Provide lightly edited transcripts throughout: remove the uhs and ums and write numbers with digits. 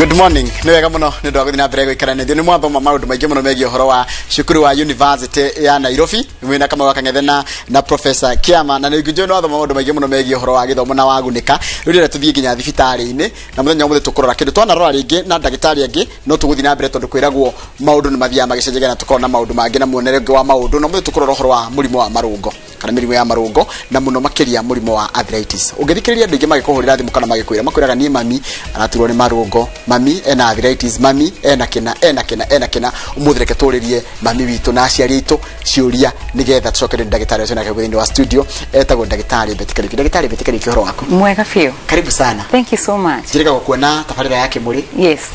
Good morning. Nĩ wega mũno nĩ ũndũ wa gũthiĩ na mbere gũikara nĩ nĩ mwathoma maũndũ maingĩ mũno megiĩ ũhoro wa cukuru wa University ya Nairobi mwĩna Kamau wa Kang'ethe na Professor Kiama, na nĩ njũĩ nĩ wathoma maũndũ maingĩ mũno megiĩ ũhoro wa gĩthomo na wagunĩka. Rĩu ndĩrenda tũthiĩ nginya thibitarĩ-inĩ, na mũthenya ũmũthĩ tũkũrora kĩndũ twanarora rĩngĩ na ndagĩtarĩ angĩ, no tũgũthiĩ na mbere tondũ kwĩragwo maũndũ nĩ mathiaga magĩcenjagia na tũkona maũndũ mangĩ na muonere ũngĩ wa maũndũ. Na ũmũthĩ tũkũrora ũhoro wa mũrimũ wa marũngo kana mĩrimũ ya marũngo, na mũno makĩria mũrimũ wa arthritis. Ũngĩthikĩrĩria andũ aingĩ magĩkũhũrĩra thimũ kana magĩkwĩra, makwĩraga, "Niĩ mami araturwo nĩ marũngo, mami ena arthritis, mami ena kĩna, ena kĩna, ena kĩna." Ũmũthĩ reke tũrĩrie mami witũ na aciari aitũ ciũria nĩgetha tũcokerie ndagĩtarĩ ũcio nake thĩinĩ wa studio, etagwo ndagĩtarĩ Betty Kariuki. Ndagĩtarĩ Betty Kariuki, ũhoro waku? Mwega biũ. Karibu sana. Thank you so much. Njĩrĩga gũkuona tabarĩra ya Kĩmũrĩ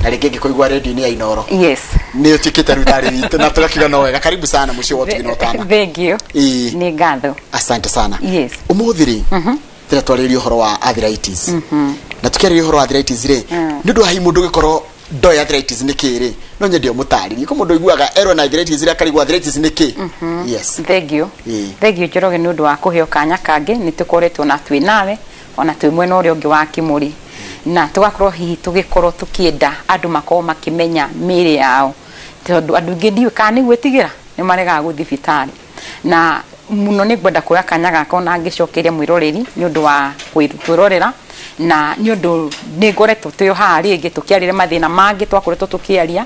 na rĩngĩ ngĩkũigua redio-inĩ ya Inoro. Nĩ ũtuĩkĩte rĩu tarĩ witũ na tũgakiuga no wega. Karibu sana mũciĩ wa Ũtugi na Ũtana. Thank you. Nĩ ngatho. Asante sana. Ũmũthĩ rĩ, tĩra twarĩrĩria ũhoro wa arthritis, na tũkĩarĩria ũhoro wa arthritis rĩ, nĩ ũndũ wa hihi mũndũ ũgĩkorwo ndoĩ arthritis nĩ kĩ rĩ, no nyende ũmũtarĩrie. Kũ mũndũ ũiguaga erwo na arthritis rĩ, akarigwo arthritis nĩ kĩ. Yes. Thank you. Thank you, Njoroge, nĩ ũndũ wa kũheo kanya kangĩ. Nĩ tũkoretwo na twĩ nawe ona twĩ mwena ũrĩa ũngĩ wa Kĩmũrĩ, na tũgakorwo hihi tũgĩkorwo tũkĩenda andũ makorwo makĩmenya mĩĩrĩ yao, tondũ andũ aingĩ, ndiũĩ kana nĩ gwĩtigĩra, nĩ maregaga gũthiĩ thibitarĩ. Na mũno nĩ ngwenda kuoya kanya gaka ona ngĩcokeria mwĩroreri nĩ ũndũ wa kwĩrorera, na nĩ ũndũ nĩ ngoretwo twĩ o haha rĩngĩ tũkĩarĩria mathĩna mangĩ twakoretwo tũkĩaria.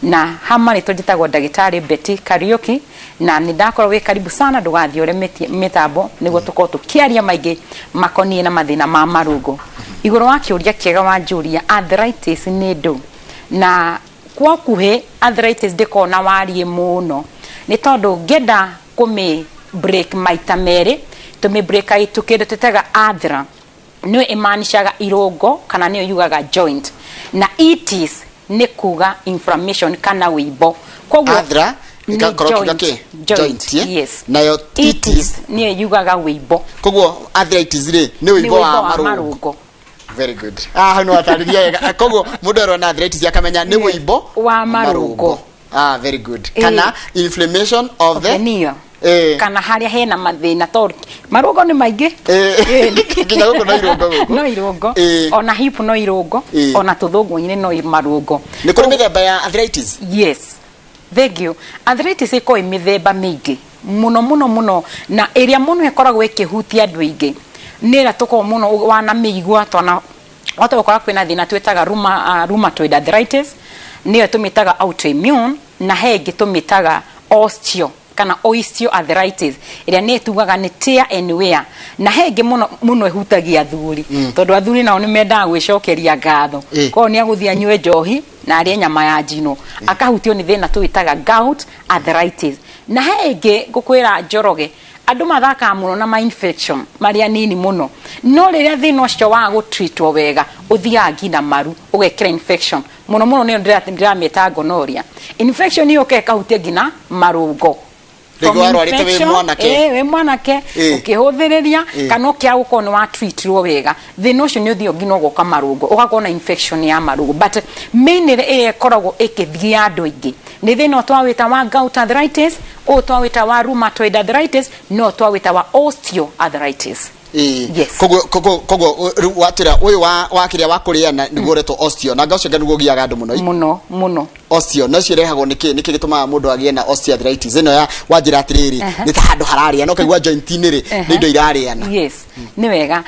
Na ha marĩtwa njĩtagwo ndagĩtarĩ Betty Kariuki, na nĩ ndakorwo wĩ karibu sana, ndũgathiĩ ũre mĩtambo nĩguo tũkorwo tũkĩaria maingĩ makoniĩ na mathĩna ma marũngo. Igũrũ wa kĩũria kĩega wanjũria, arthritis nĩ ndũ? Na kwa kuhĩ, arthritis ndĩkoragwo na wariĩ mũno, nĩ tondũ ngĩenda kũmĩ break maita merĩ, tũmĩ break itu kĩndũ twĩtaga arthra, nĩyo ĩmaanishaga irũngo kana nĩyo yugaga joint, na itis nĩ kuga inflammation kana wĩimbo. Koguo Arthra nĩ ĩgakorwo kiuga joint, kĩ? Joint, eh? Yes. Nayo itis nĩyo yugaga wĩimbo. Koguo arthritis rĩ, nĩ nĩ wĩimbo wa wĩimbo wa marũngo. Marũngo. Very good. Ah, hau nĩ watarĩria wega. Koguo mũndũ erwo na arthritis akamenya nĩ wĩimbo wa marũngo. Ah, very good. Kana inflammation of the the knee. Kana harĩa hena mathĩna, tondũ marũngo nĩ maingĩ. Nginya gũkũ no irũngo gũkũ. No irũngo. Ona hip no irũngo. Ona tũthũngũ-inĩ no marũngo. Nĩ kũrĩ mĩthemba ya arthritis? Yes, thank you. Arthritis ĩkoragwo ĩ mĩthemba mĩingĩ mũno mũno mũno, na ĩrĩa mũno ĩkoragwo ĩkĩhutia andũ aingĩ nĩ ĩrĩa tũkoragwo mũno wanamĩigua twana wahota gũkora kwĩna thĩna twĩtaga rheumatoid arthritis, nĩyo tũmĩtaga autoimmune, na he ĩngĩ tũmĩtaga osteo kana osteoarthritis, ĩrĩa nĩ tugaga nĩ tear and wear, na he ĩngĩ mũno mũno ĩhutagia athuri, tondũ athuri nao nĩ mendaga gwĩcokeria ngatho. Koguo nĩ agũthiĩ anyue njohi na arĩe nyama ya njino, akahutio nĩ thĩna tũwĩtaga gout arthritis. Na he ĩngĩ ngũkwĩra, Njoroge, andũ mathakaga mũno na ma infection marĩa nini mũno, no rĩrĩa thĩna ũcio wa gũtreatwo wega, ũthiaga nginya maru ũgekĩra infection mũno mũno, nĩyo ndĩramĩta gonorrhea infection. Ĩyo ĩkahutia nginya marũngo. Rĩngĩ warwarĩte wĩ mwanake. Wĩ mwanake, ũkĩhũthĩrĩria kana ũkĩaga gũkorwo nĩ watreatirwo wega, thĩna ũcio nĩ ũthiĩ nginya ũgoka marũngo, ũgakorwo na infection ya marũngo. But mainly ĩrĩa ĩkoragwo ĩkĩthiĩ andũ aingĩ nĩ thĩna ũyũ twawĩta wa gout arthritis, ũyũ twawĩta wa rheumatoid arthritis, no twawĩta wa osteoarthritis. Yes. Koguo rĩu watwĩra ũyũ wa kĩrĩa wa kũrĩana nĩguo ũretwo osteo, na ũcio nĩguo ũgiaga andũ mũno. Mũno mũno. Osteo na ũcio ĩrehagwo nĩ kĩ gĩtũmaga mũndũ agĩe na osteoarthritis ĩno ya wanjĩra atĩrĩrĩ, nĩ ta handũ hararĩana, ũkaigua joint-inĩ rĩ, nĩ indo irarĩana? Yes, nĩ wega.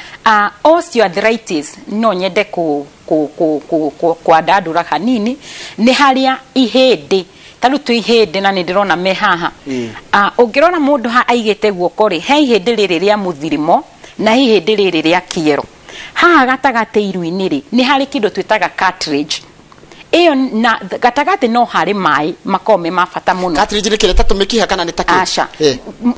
Osteoarthritis no nyende ku ku ku ku ku kwandandũra hanini. Nĩ harĩa ihĩndĩ, ta rĩu twĩ ihĩndĩ na nĩ ndĩrona me haha. Ũngĩrora mũndũ ha aigĩte guoko rĩ, he ihĩndĩ rĩrĩ rĩa mũthirimo na he ihĩndĩ rĩrĩ rĩa kĩero. Haha gatagatĩ iru-inĩ rĩ, nĩ harĩ kĩndũ twĩtaga cartilage ĩyo, na gatagatĩ no harĩ maĩ makoragwo me ma bata mũno. Cartilage nĩ kĩrĩa ta tũmĩkiha kana nĩ ta kĩ? Aca.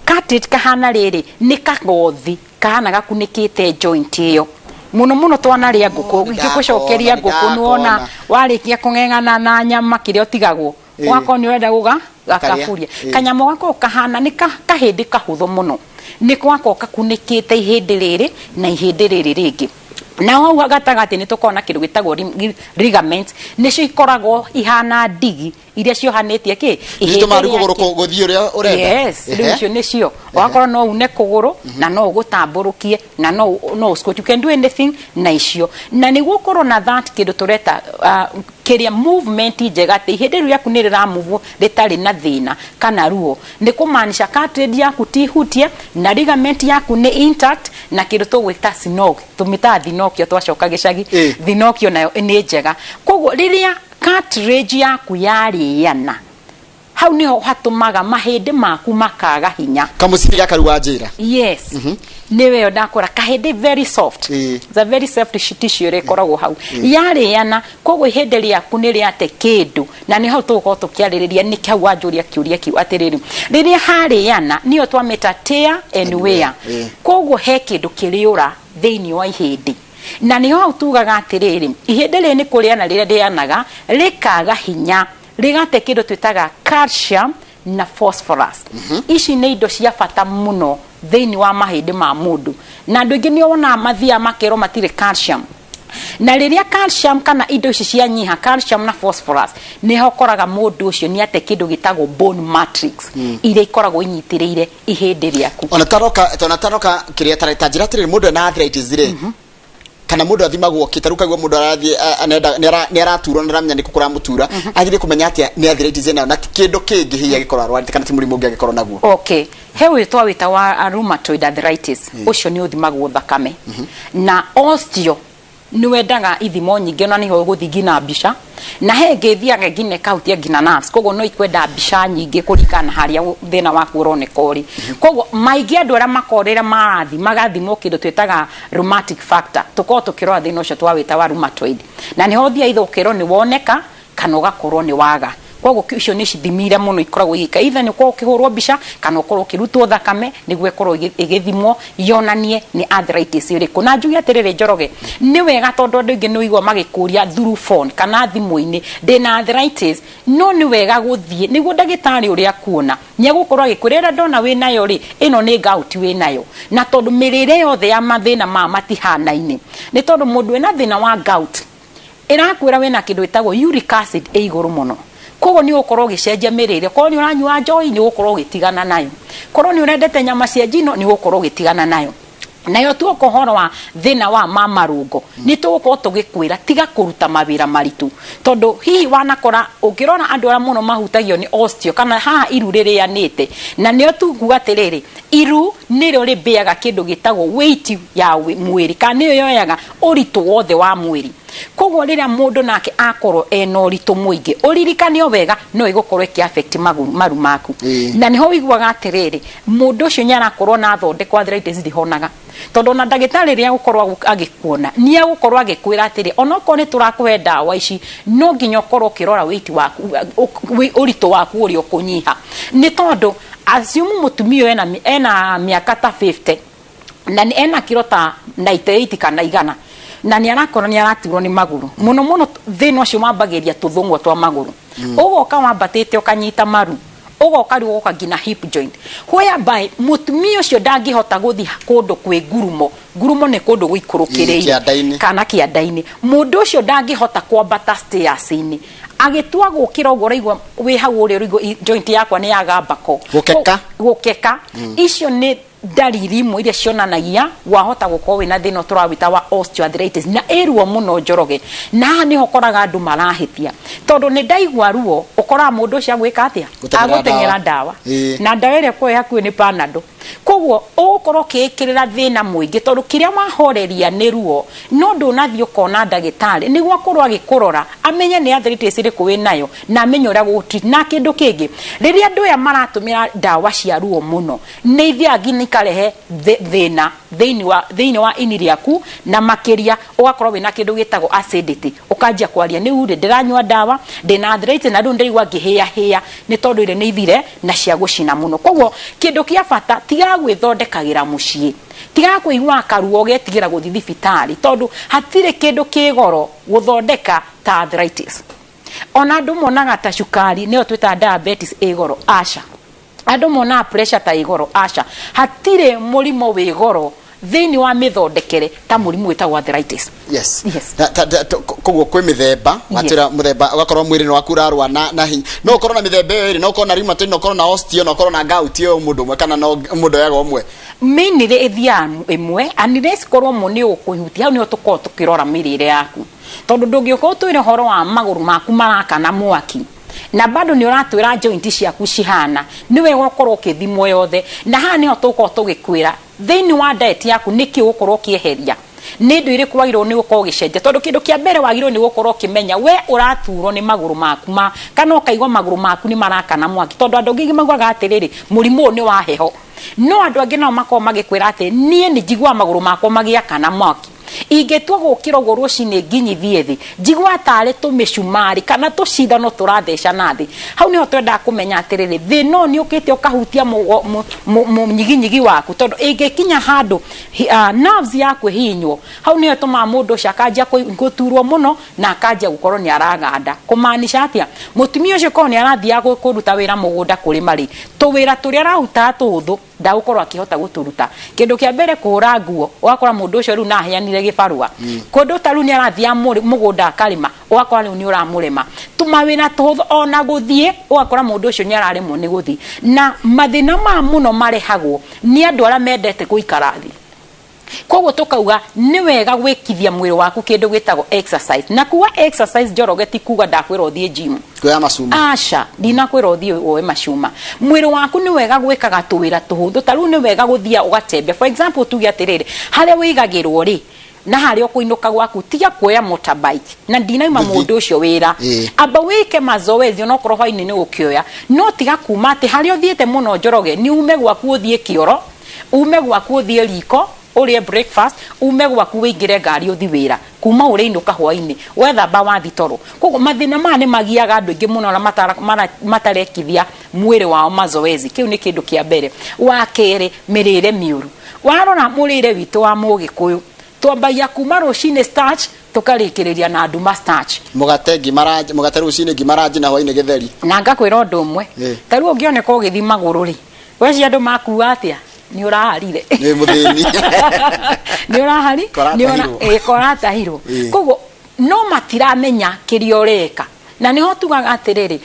Cartilage kahana rĩrĩ, nĩ kagothi kahana gakunĩkĩte joint ĩyo. Mũno mũno twanarĩa ngũkũ, Nĩ ingĩgũcokeria ndakona, nĩ ngũkũ, nĩwona ndakona. warĩkia kũng'eng'ana na nyama, kĩrĩa ũtigagwo, ũgakorwo nĩ ũrenda gũga Gakarĩa. gakaburia kanyamũ gakorwo kahana nĩ kahĩndĩ kahũthũ mũno, nĩ gakorwo gakunĩkĩte ihĩndĩ rĩrĩ na ihĩndĩ rĩrĩ rĩngĩ, na hau gatagatĩ nĩ tũkoragwo na kĩndũ gĩtagwo ligament, nĩcio ikoragwo ihana ndigi iria ciohanĩtie kĩ ihĩndĩ itũmaga rĩu kũgũrũ gũthiĩ ũrĩa ũrenda. Yes, rĩu icio nĩcio ũgakorwo no une kũgũrũ na no ũgũtambũrũkie na no squat, you can do anything na icio. Na nĩguo ũkorwo na that kĩndũ tũreta Kĩrĩa movement njega, atĩ ihĩndĩ rĩu rĩaku nĩ rĩramove rĩtarĩ na thĩna kana ruo, nĩ kũmaanisha cartilage yaku ti hutie na ligament yaku nĩ intact, na kĩndũ tũgwĩta synovial, tũmĩtaga thinokio twacoka gĩcagi. Thinokio nayo nĩ njega. Koguo rĩrĩa cartilage yaku yarĩana, hau niho hatũmaga mahĩndĩ maku makaga hinya. Kamũcibi gaka rĩu wanjĩra. Yes, nĩwe yo ndakora kahĩndĩ very soft. It's a very soft tissue ĩrĩa ĩkoragwo hau yarĩana. Koguo ihĩndĩ rĩaku nĩ rĩate kĩndũ, na nĩ hau tũgũkorwo tũkĩarĩrĩria. Nĩkĩ hau wanjũria kĩũria kĩu atĩrĩrĩ, rĩrĩa harĩana nĩyo twamĩta tear and wear. Koguo he kĩndũ kĩrĩũra thĩinĩ wa ihĩndĩ, na nĩho hau tugaga atĩrĩrĩ, ihĩndĩ rĩrĩ nĩ kũrĩana rĩrĩa rĩanaga rĩkaga hinya, rĩgate kĩndũ twĩtaga calcium na phosphorus. Ici nĩ indo cia bata mũno thĩinĩ wa mahĩndĩ ma mũndũ, na andũ aingĩ nĩ wonaga mathiaga makerwo matirĩ calcium. Na rĩrĩa calcium kana indo ici cianyiha, calcium na phosphorus, nĩho ũkoraga mũndũ ũcio nĩ ate kĩndũ gĩtagwo bone matrix, iria ikoragwo inyitĩrĩire ihĩndĩ rĩaku. Ona taroka kĩrĩa ta njĩra atĩrĩrĩ, mũndũ ena arthritis rĩ, kana mũndũ athimagwo kĩ? Ta rĩu kaigua mũndũ arathiĩ nĩ araturwo na aramenya nĩkũ kũramũtura, agĩrĩire kũmenya atĩa nĩ arthritis ĩnayo na ti kĩndũ kĩngĩ hihi angĩkorwo arwarĩte kana ti mũrimũ ũngĩ angĩkorwo naguo? Okay, he ũyũ twawĩta wa rheumatoid arthritis, ũcio nĩ ũthimagwo thakame, na osteo nĩ wendaga ithimo nyingĩ, na nĩho ũgũthiĩ nginya mbica, na he ĩngĩ ĩthiaga nginya ĩkahutia nginya nerves. Koguo no ikwenda mbica nyingĩ kũringana na harĩa thĩna waku ũroneka ũrĩ. Koguo maingĩ andũ arĩa makorwo rĩrĩa marathi magathimwo kĩndũ twĩtaga rheumatic factor, tũkorwo tũkĩrora thĩna ũcio twawĩta wa rheumatoid, na nĩho ũthiaga ithe ũkerwo nĩ woneka kana ũgakorwo nĩ waga. Koguo icio nĩ ithimi iria mũno ikoragwo igĩka, either nĩ ũkorwo ũkĩhũrwo mbica kana ũkorwo ũkĩrutwo thakame nĩguo ĩkorwo ĩgĩthimwo yonanie nĩ arthritis ĩrĩkũ. Na njuge atĩrĩrĩ, Njoroge, nĩ wega tondũ andũ aingĩ nĩ ũigua magĩkũria through phone kana thimũ-inĩ, "Ndĩna arthritis." No nĩ wega gũthiĩ nĩguo ndagĩtarĩ ũrĩa akuona nĩ egũkorwo agĩkwĩra, "Ĩrĩa ndona wĩnayo rĩ, ĩno nĩ gout wĩnayo." Na tondũ mĩrĩre yothe ya mathĩna maya matihanaine, nĩ tondũ mũndũ wĩna thĩna wa gout ĩrakwĩra wĩna kĩndũ gĩtagwo uric acid ĩ igũrũ mũno. Koguo nĩ ũgũkorwo ũgĩcenjia mĩrĩre. Korwo nĩ ũranyua njohi, nĩ ũgũkorwo ũgĩtigana nayo. Korwo nĩ ũrendete nyama cia njino, nĩ ũgũkorwo ũgĩtigana nayo. Nayo tuoka ũhoro wa thĩna wa ma marũngo, nĩ tũgũkorwo tũgĩkwĩra tiga kũruta mawĩra maritũ, tondũ hihi wanakora ũngĩrora andũ arĩa mũno mahutagio nĩ osteo kana haha iru rĩrĩanĩte, na nĩo tukuga atĩrĩrĩ, iru nĩrĩo rĩmbĩaga kĩndũ gĩtagwo weight ya mwĩrĩ, kana nĩyo yoyaga ũritũ wothe wa mwĩrĩ. Koguo rĩrĩa mũndũ nake akorwo ena ũritũ mũingĩ, ũririkane o wega no ĩgũkorwo ĩkĩ affect maru maku. Na nĩho ũiguaga atĩrĩrĩ, mũndũ ũcio nĩ arakorwo na athondekwo arthritis ndĩhonaga, tondũ ona ndagĩtarĩ rĩrĩa agũkorwo agĩkuona nĩ agũkorwo agĩkwĩra atĩrĩ, onokorwo nĩ tũrakũhe ndawa ici, no nginya ũkorwo ũkĩrora weight waku, ũritũ waku ũrĩa ũkũnyiha. Nĩ tondũ assume mũtumia ũyũ ena mĩaka ta 50 na nĩ ena kiro ta 98 kana 100, na nĩ arakorwo nĩ araturwo nĩ magũrũ mũno mũno, thĩna ũcio wambagĩria tũthũng'wa twa magũrũ, ũgoka wambatĩte ũkanyita maru, ũgoka rĩu ũgoka nginya hip joint, whereby mũtumia ũcio ndangĩhota gũthiĩ kũndũ kwĩ ngurumo. Ngurumo nĩ kũndũ gũikũrũkĩrĩire. Kĩanda-inĩ. Kana kĩanda-inĩ. Mũndũ ũcio ndangĩhota kwambata stairs-inĩ, agĩtua gũkĩra ũguo ũraigua wĩ hau ũrĩa ũraigua joint yakwa nĩ yagambako. Gũkeka. Gũkeka. Icio nĩ ndariri imwe iria cionanagia wahota gũkorwo wĩna thĩna tũrawĩta wa osteoarthritis, na ĩ ruo mũno, Njoroge. Na haha nĩho ũkoraga andũ marahĩtia, tondũ nĩ ndaigua ruo, ũkoraga mũndũ ũcio agwĩka atĩa? Gũteng'era. Agũteng'era ndawa. Ndawa. Na ndawa ĩrĩa ĩkoragwo ĩ hakuhĩ nĩ Panado. Koguo ũgũkorwo ũkĩĩkĩrĩra thĩna mũingĩ, tondũ kĩrĩa wahoreria nĩ ruo, no ndũnathiĩ ũkona ndagĩtarĩ nĩguo akorwo agĩkũrora amenye nĩ arthritis ĩrĩkũ wĩnayo na amenye ũrĩa gũgũ. Na kĩndũ kĩngĩ, rĩrĩa andũ aya maratũmĩra ndawa cia ruo mũno, nĩ ithiaga nginya ikarehe thĩna thĩinĩ wa ini rĩaku, na makĩria ũgakorwo wĩna kĩndũ gĩtagwo acidity, ũkanjia kwaria nĩ urĩ ndĩranyua ndawa, ndĩna arthritis na rĩu ndĩraigua ngĩhĩa hĩa, nĩ tondũ irio nĩ ithire na cia gũcina mũno. Koguo kĩndũ kĩa bata, tiga gwĩthondekagĩra mũciĩ, tiga kũiguaga karuo ũgetigĩra gũthiĩ thibitarĩ, tondũ hatirĩ kĩndũ kĩ goro gũthondeka ta arthritis. Ona andũ monaga ta cukari, nĩyo twĩtaga diabetes, ĩ goro. Aca. Andũ monaga pressure ta ĩ goro. Aca, hatirĩ mũrimũ wĩ goro. Thĩinĩ wa mĩthondekere ta mũrimũ wĩtagwo arthritis. Yes. Yes. Koguo kwĩ mĩthemba. Watwĩra mũthemba ũgakorwo mwĩrĩ nĩ waku ũrarũa na hinya. No ũkorwo na mĩthemba ĩyo ĩrĩ, no ũkorwo na rheumatoid, no ũkorwo na osteo, na ũkorwo na gout, ĩyo mũndũ ũmwe kana no mũndũ oyaga ũmwe? Mainly ĩthiaga ĩmwe, unless korwo mo nĩ ũkũhutia. Hau nĩho tũkoragwo tũkĩrora mĩrĩre yaku, tondũ ndũngĩũka ũtwĩre ũhoro wa magũrũ maku marakana mwaki na bado nĩ ũratwĩra joint ciaku cihana. Nĩ wega ũkorwo ũkĩthimwo yothe, na haha nĩho tũgũkorwo tũgĩkwĩra thĩinĩ wa diet yaku nĩkĩ ũgũkorwo ũkĩeheria, nĩ indo irĩkũ wagĩrĩirwo nĩ gũkorwo ũgĩcenjia, tondũ kĩndũ kĩa mbere wagĩrĩirwo nĩ gũkorwo ũkĩmenya we ũraturwo nĩ magũrũ maku ma kana ũkaigua magũrũ maku nĩ marakana mwaki, tondũ andũ aingĩ maugaga atĩrĩrĩ, mũrimũ ũyũ nĩ wa heho. No andũ angĩ nao makoragwo magĩkwĩra atĩ niĩ nĩ njiguaga magũrũ makwa magĩakana mwaki, ingĩtua gũkĩra ũguo rũcinĩ nginyithie thĩ, njiguaga tarĩ tũmĩcumarĩ kana tũcindano tũrathecana thĩ. Hau nĩho twendaga kũmenya atĩrĩrĩ, thĩna ũyũ nĩ ũkĩte ũkahutia mũnyiginyigi waku, tondũ ĩngĩkinya handũ nerves yaku ĩhihinywo, hau nĩho ĩtũmaga mũndũ ũcio akanjia gũturwo mũno na akanjia gũkorwo nĩ araganda. Kũmaanisha atĩa? Mũtumia ũcio korwo nĩ arathiaga kũruta wĩra mũgũnda kũrĩma rĩ, tũwĩra tũrĩa ararutaga tũhũthũ ndagũkorwo akĩhota gũtũruta. Kĩndũ kĩa mbere, kũhũra nguo, ũgakora mũndũ ũcio rĩu no aheanire gĩbarũa. Kũndũ ta rĩu nĩ arathiaga mũgũnda akarĩma, ũgakora rĩu nĩ ũramũrema. Tũmawĩra tũhũthũ, ona gũthiĩ, ũgakora mũndũ ũcio nĩ araremwo nĩ gũthiĩ. Na mathĩna maya mũno marehagwo nĩ andũ arĩa mendete gũikara thĩ. Koguo tũkauga nĩ wega gwĩkithia mwĩrĩ waku kĩndũ gĩtagwo exercise. Na kuga exercise, Njoroge, ti kuga ndakwĩra ũthiĩ gym. Kuoya macuma. Aca, ndinakwĩra ũthiĩ woe macuma. Mwĩrĩ waku nĩ wega gwĩkaga tũwĩra tũhũthũ. Ta rĩu nĩ wega gũthiĩ ũgatembea. For example, tuge atĩrĩrĩ, harĩa wĩigagĩrwo rĩ na harĩa ũkũinũka gwaku, tiga kuoya motorbike, na ndinaima Gũthiĩ. Mũndũ ũcio wĩra, amba wĩke mazoezi, onokorwo hwainĩ nĩ ũkĩoya, no tiga kuma atĩ harĩa ũthiĩte mũno, Njoroge, nĩ ume gwaku ũthiĩ kĩoro, ume gwaku ũthiĩ riko ũrĩe breakfast, ume gwaku wĩingĩre ngari ũthi wĩra, kuma ũrĩinũka hwainĩ wethamba wathi toro. Koguo mathĩna maya nĩ magiaga andũ aingĩ mũno arĩa matarekithia mwĩrĩ wao mazoezi. Kĩu nĩ kĩndũ kĩa mbere. Wa kerĩ, mĩrĩre mĩũru. Warora mũrĩre witũ wa Mũgĩkũyũ, twambagia kuma rũcinĩ starch, tũkarĩkĩrĩria na nduma starch. Mũgate, ngima ranji, mũgate rũcinĩ, ngima ranji, na hwainĩ gĩtheri. Na ngakwĩra ũndũ ũmwe, ta rĩu ũngĩoneka ũgĩthiĩ magũrũ rĩ, weci andũ makuga atĩa? Nĩ ũraharire. Nĩ mũthĩni. Nĩ ũrahari. Koratahirwo. Koratahirwo. Koguo no matiramenya kĩrĩa ũreka, na nĩho tugaga atĩrĩrĩ,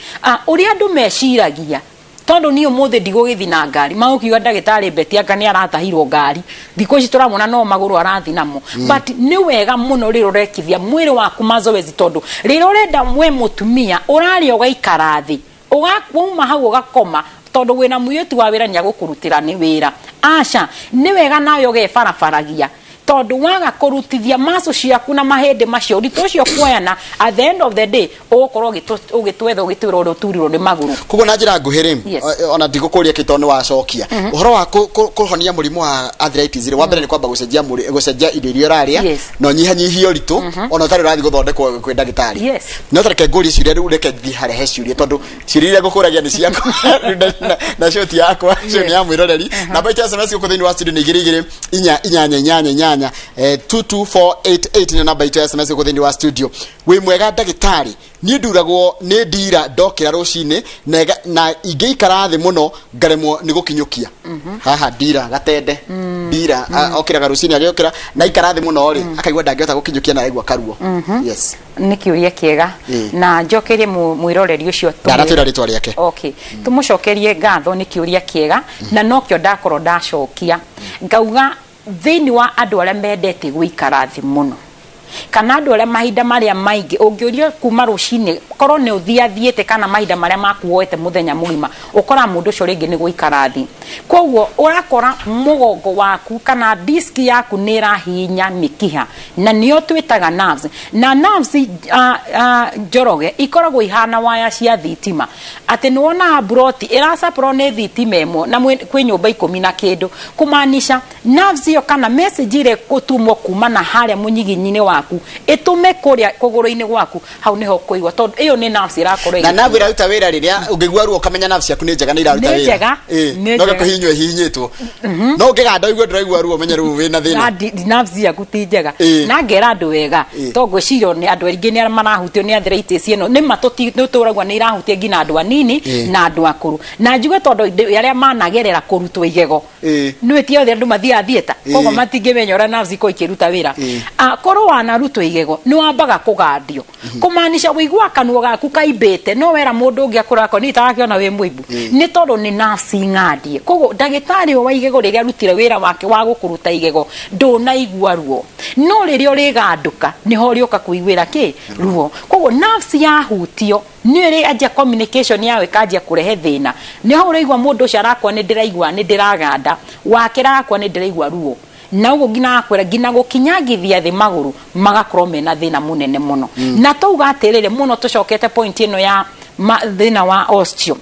ũrĩa andũ meciragia, tondũ niĩ ũmũthĩ ndigũgĩthi na ngari, magũkiuga ndagĩtarĩ Betty anga nĩ aratahirwo ngari, thikũ ici tũramwona no magũrũ arathi namo. But nĩ wega mũno rĩrĩa ũrekithia mwĩrĩ waku mazoezi, tondũ rĩrĩa ũrenda we mũtumia ũrarĩa ũgaikara thĩ, wauma hau ũgakoma, tondũ wĩna mũirĩtu wa wĩra nĩ agũkũrutĩra nĩ wĩra. Aca, nĩ wega nawe ũgebarabaragia, tondũ waga kũrutithia macu ciaku na mahĩndĩ macio, ũritũ ũcio kuoyana, at the end of the day ũgũkorwo ũgĩtwetha ũgĩtwĩra ũrĩa ũturirwo nĩ magũrũ. Koguo na njĩra nguhĩ rĩ, Yes. ona ndigũkũria kĩ tondũ nĩ wacokia ũhoro wa kũhonia mũrimũ wa arthritis rĩ, wa mbere nĩ kwamba gũcenjia gũcenjia indo iria ũrarĩa, na ũnyihanyihie ũritũ, ona ũtarĩ ũrathiĩ gũthondekwo kwĩ ndagĩtarĩ. Yes. No tareke ngũrie ciũria rĩu, reke thiĩ harĩa he ciũria, tondũ ciũria iria ngũkũragia nĩ ciakwa na cio ti yakwa, cio nĩ ya mwĩroreri. Namba itũ ya SMS gũkũ thĩinĩ wa studio nĩ 22488, 22488 nĩ namba itũ ya SMS gũkũ thĩinĩ wa studio. Wĩ mwega ndagĩtarĩ, niĩ nduragwo nĩ ndira ndokĩra rũcinĩ na ingĩikara thĩ mũno ngaremwo nĩ gũkinyũkia haha. Ndira gatende ndira, okĩraga rũcinĩ, agĩũkĩra na ikara thĩ mũno rĩ, akaigua ndangĩhota gũkinyũkia na aigua karuo. Yes. Nĩ kĩũria kĩega, na njokerie mwĩroreri ũcio Ndanatwĩra rĩtwa rĩake. Okay, tũmũcokerie ngatho, nĩ kĩũria kĩega, na nokĩo ndakorwo ndacokia ngauga thĩinĩ wa andũ arĩa mendete gũikara thĩ mũno, kana andũ arĩa mahinda marĩa maingĩ ũngĩũrio kuma rũcinĩ korwo nĩ ũthiathiĩte, kana mahinda marĩa makuoete mũthenya mũgima, ũkoraga mũndũ ũcio rĩngĩ nĩ gũikara thĩ. Koguo ũrakora mũgongo waku kana disk yaku nĩ ĩrahihinya mĩkiha, na nĩyo twĩtaga nerves. Na nerves, Njoroge, ikoragwo ihana waya cia thitima, atĩ nĩ wonaga mburoti ĩracaprwo nĩ thitima ĩmwe na kwĩ nyũmba 10 na kĩndũ, kũmaanisha nerves ĩyo kana message ĩrĩa ĩgũtũmwo kuma na harĩa mũnyiginyi-inĩ waku ĩtũme kũrĩa kũgũrũ-inĩ gwaku, hau nĩho ũkũigua, tondũ ĩyo nĩ nerves ĩrakorwo Na nerve ĩraruta wĩra rĩrĩa ũngĩigua ruo ũkamenya nerve ciaku nĩ njega, nĩ iraruta Nĩ wĩra. njega, nĩ No njega. gĩkũhihinywo ihihinyĩtwo, no ũngĩganda ũigue ndũraigua ruo, ũmenye rĩu wĩna thĩna. Na nerves ciaku ti njega. Na ngera andũ wega, to ngwĩciria nĩ andũ aingĩ nĩ marahutio nĩ arthritis ĩno. Nĩ ma nĩ tũraigua nĩ irahutia nginya andũ anini na andũ akũrũ, na njuge tondũ arĩa managerera kũrutwo igego, nĩ ti othe andũ mathiaga. mathiaga theatre, koguo matingĩmenya ũrĩa nerves ikoragwo ikĩruta wĩra. Ah, korwo wanarutwo igego nĩ wambaga kũgandio, kũmaanisha wĩiguaga kanua gaku kaimbĩte, no wera mũndũ ũngĩ akũrako nĩ itarakĩona wĩ mũimbu, nĩ tondũ nĩ nerves ng'andie. Koguo ndagĩtarĩ ũyũ wa igego rĩrĩa arutire wĩra wake wa gũkũruta igego, ndũnaigua ruo, no rĩrĩa ũrĩgandũka nĩho ũrĩũka kũiguĩra kĩ ruo. Koguo nerves yahutio nĩ ĩrĩ anjia communication yayo ĩkanjia kũrehe thĩna. Nĩho ũraigua mũndũ ũcio arakwa, nĩ ndĩraigua nĩ ndĩraganda, wakĩra arakwa, nĩ ndĩraigua ruo, na ũguo nginya akwĩra nginya gũkinyangithia thĩ magũrũ magakorwo mena thĩna mũnene mũno. Na twauga atĩrĩrĩ mũno, tũcokete point ĩno ya thĩna wa osteo,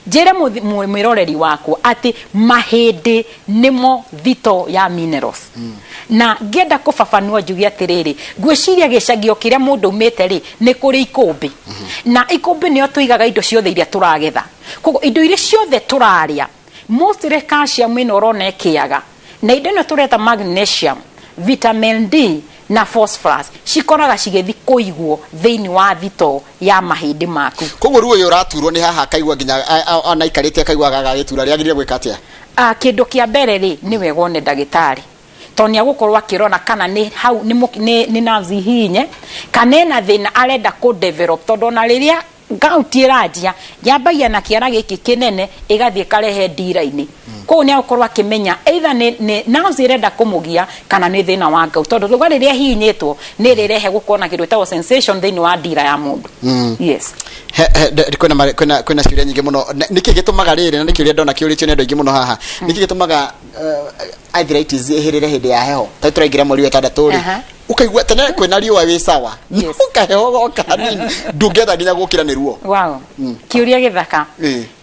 njĩre mwĩroreri wakwa atĩ mahĩndĩ nĩmo thito ya minerals. Na ngĩenda kũbabanua njuge atĩrĩrĩ, ngwĩciria gĩcagio kĩrĩa mũndũ umĩte rĩ, nĩ kũrĩ ikũmbĩ, na ikũmbĩ nĩyo tũigaga indo ciothe iria tũragetha. Koguo indo iria ciothe tũrarĩa, mostly calcium ĩno ũrona ĩkĩaga, na indo ĩno tũreta magnesium, vitamin D na phosphorus, cikoraga cigĩthi kũigwo thĩinĩ wa thito ya mahĩndĩ maku. Koguo ruo ũyũ ũraturwo nĩ haha, akaigua nginya ona aikarĩte akaigua gagagĩtura, rĩagĩrĩire gwĩka atĩa? Ah, kĩndũ kĩa mbere rĩ, nĩ wega one ndagĩtarĩ, tondũ nĩ agũkorwo akĩrora kana nĩ hau nĩ nerves hihinye kana ena thĩna arenda kũ develop, tondũ ona rĩrĩa gout ĩranjia yambagia na kĩara gĩkĩ kĩnene, ĩgathiĩ ĩkarehe ndira-inĩ. Koguo nĩ agũkorwo akĩmenya either nĩ nerves ĩrenda kũmũgia kana nĩ thĩna wa gout, tondũ tuga rĩrĩa hihinyĩtwo nĩ rĩrehe gũkorwo na kĩndũ gĩtagwo sensation thĩinĩ wa ndira ya mũndũ. Yes. Kwĩna ciũria nyingĩ mũno. Nĩkĩ gĩtũmaga rĩrĩ, na nĩkĩ ũrĩa ndona kĩũrĩtio nĩ andũ aingĩ mũno haha, nĩkĩ gĩtũmaga arthritis ĩhĩrĩre hĩndĩ ya heho? Ta tũraingĩra mweri wa ĩtandatũ rĩ, ũkaigua tene kwĩna riũa wĩ sawa, kaheho goka hanini ndũngĩenda nginya gũkĩra nĩ ruo. Wow, kĩũria gĩthaka.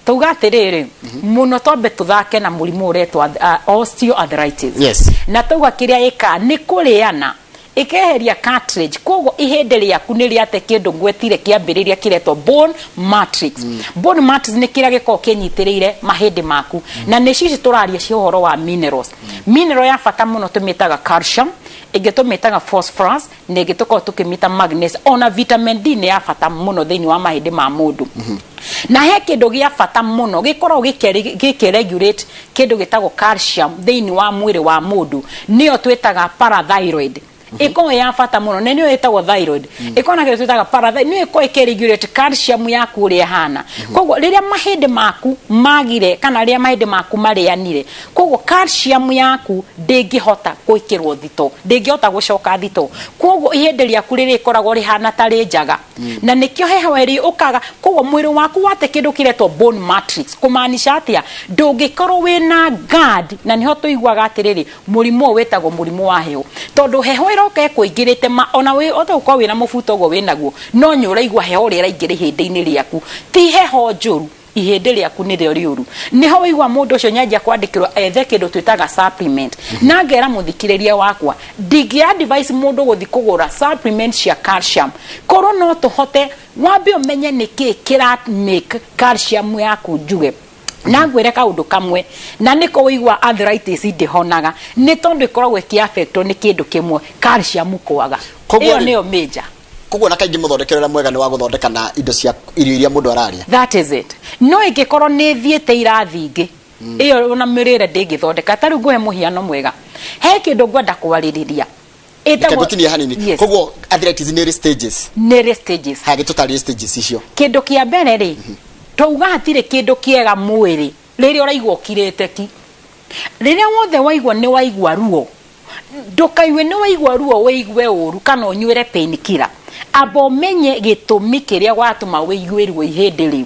Tauga atĩrĩrĩ mũno, twambe tũthake na mũrimũ ũretwo osteoarthritis. Na tauga kĩrĩa ĩkaga nĩ kũrĩana, ĩkeheria cartilage, koguo ihĩndĩ rĩaku nĩ rĩate kĩndũ ngwetire kĩambĩrĩria kĩretwo bone matrix. Bone matrix nĩ kĩrĩa gĩkoragwo kĩnyitĩrĩire mahĩndĩ maku, na nĩ cici tũraria cia ũhoro wa minerals. Mineral ya bata mũno tũmĩtaga calcium, ĩngĩ tũmĩtaga phosphorus, na ĩngĩ tũkoragwo tũkĩmĩta magnesium. Ona vitamin D nĩ ya bata mũno thĩinĩ wa mahĩndĩ ma mũndũ. Na he kĩndũ gĩa bata mũno gĩkoragwo gĩkĩ regulate kĩndũ gĩtagwo calcium thĩinĩ wa mwĩrĩ wa mũndũ, nĩyo twĩtaga parathyroid. Ĩkoragwo ya bata mũno na nĩyo ĩtagwo thyroid, ĩkoragwo na kĩndũ twĩtaga parathyroid, nĩyo ĩkoragwo ĩkĩ-regulate calcium yaku ũrĩa ĩhana. Koguo rĩrĩa mahĩndĩ maku magire kana rĩrĩa mahĩndĩ maku marĩanire, koguo calcium yaku ndĩngĩhota gwĩkĩrwo thito, ndĩngĩhota gũcoka thito. Koguo ihĩndĩ rĩaku rĩrĩkoragwo rĩhana ta rĩ njaga, na nĩkĩo heho ĩrĩ ũkaga. Koguo mwĩrĩ waku wate kĩndũ kĩretwo bone matrix, kũmaanisha atĩa? Ndũngĩkorwo wĩna guard. Na nĩho tũiguaga atĩrĩrĩ, mũrimũ ũyũ wĩtagwo mũrimũ wa heho, tondũ heho ĩroka ĩkũingĩrĩte ma ona wĩ ota gũkorwo wĩna mũbuto ũguo wĩnaguo, no nĩ ũraigua heho ũrĩa ĩraingĩra ihĩndĩ-inĩ rĩaku. Ti heho njũru, ihĩndĩ rĩaku nĩrĩo rĩũru. Nĩho wĩigua mũndũ ũcio nyanjia kwandĩkĩrwo ethe kĩndũ twĩtaga supplement. Na ngera mũthikĩrĩria wakwa, ndingĩ advise mũndũ gũthi kũgũra supplement cia calcium, korwo no tũhote wambe ũmenye nĩkĩ kĩra make calcium yaku njuge. Na ngwĩre kaũndũ kamwe, na nĩko wĩigua arthritis ndĩhonaga, nĩ tondũ ĩkoragwo ĩkĩ-affectwo nĩ kĩndũ kĩmwe, calcium kwaga. Koguo ĩyo nĩyo major. Koguo na kaingĩ mũthondekere ũrĩa mwega nĩ wa gũthondeka na indo cia irio iria mũndũ ararĩa. That is it. No ĩngĩkorwo nĩ thiĩte irathi ingĩ, ĩyo ona mĩrĩre ndĩngĩthondeka. Ta rĩu ngũhe mũhiano mwega, he kĩndũ ngwenda kwarĩrĩria. Reke ngũtinie hanini. Yes. Koguo arthritis nĩ ĩrĩ stages? Nĩ ĩrĩ stages. Haya, gĩtũtarĩrie stages icio. Kĩndũ kĩa mbere rĩ, twauga hatirĩ kĩndũ kĩega mwĩrĩ rĩrĩa ũraigua ũkirĩte ki. Rĩrĩa wothe waigua nĩ waigua ruo, ndũkaigue nĩ waigua ruo wĩigue ũru kana ũnyuĩre painkiller. Amba ũmenye gĩtũmi kĩrĩa watũma wĩigue ruo ihĩndĩ rĩu,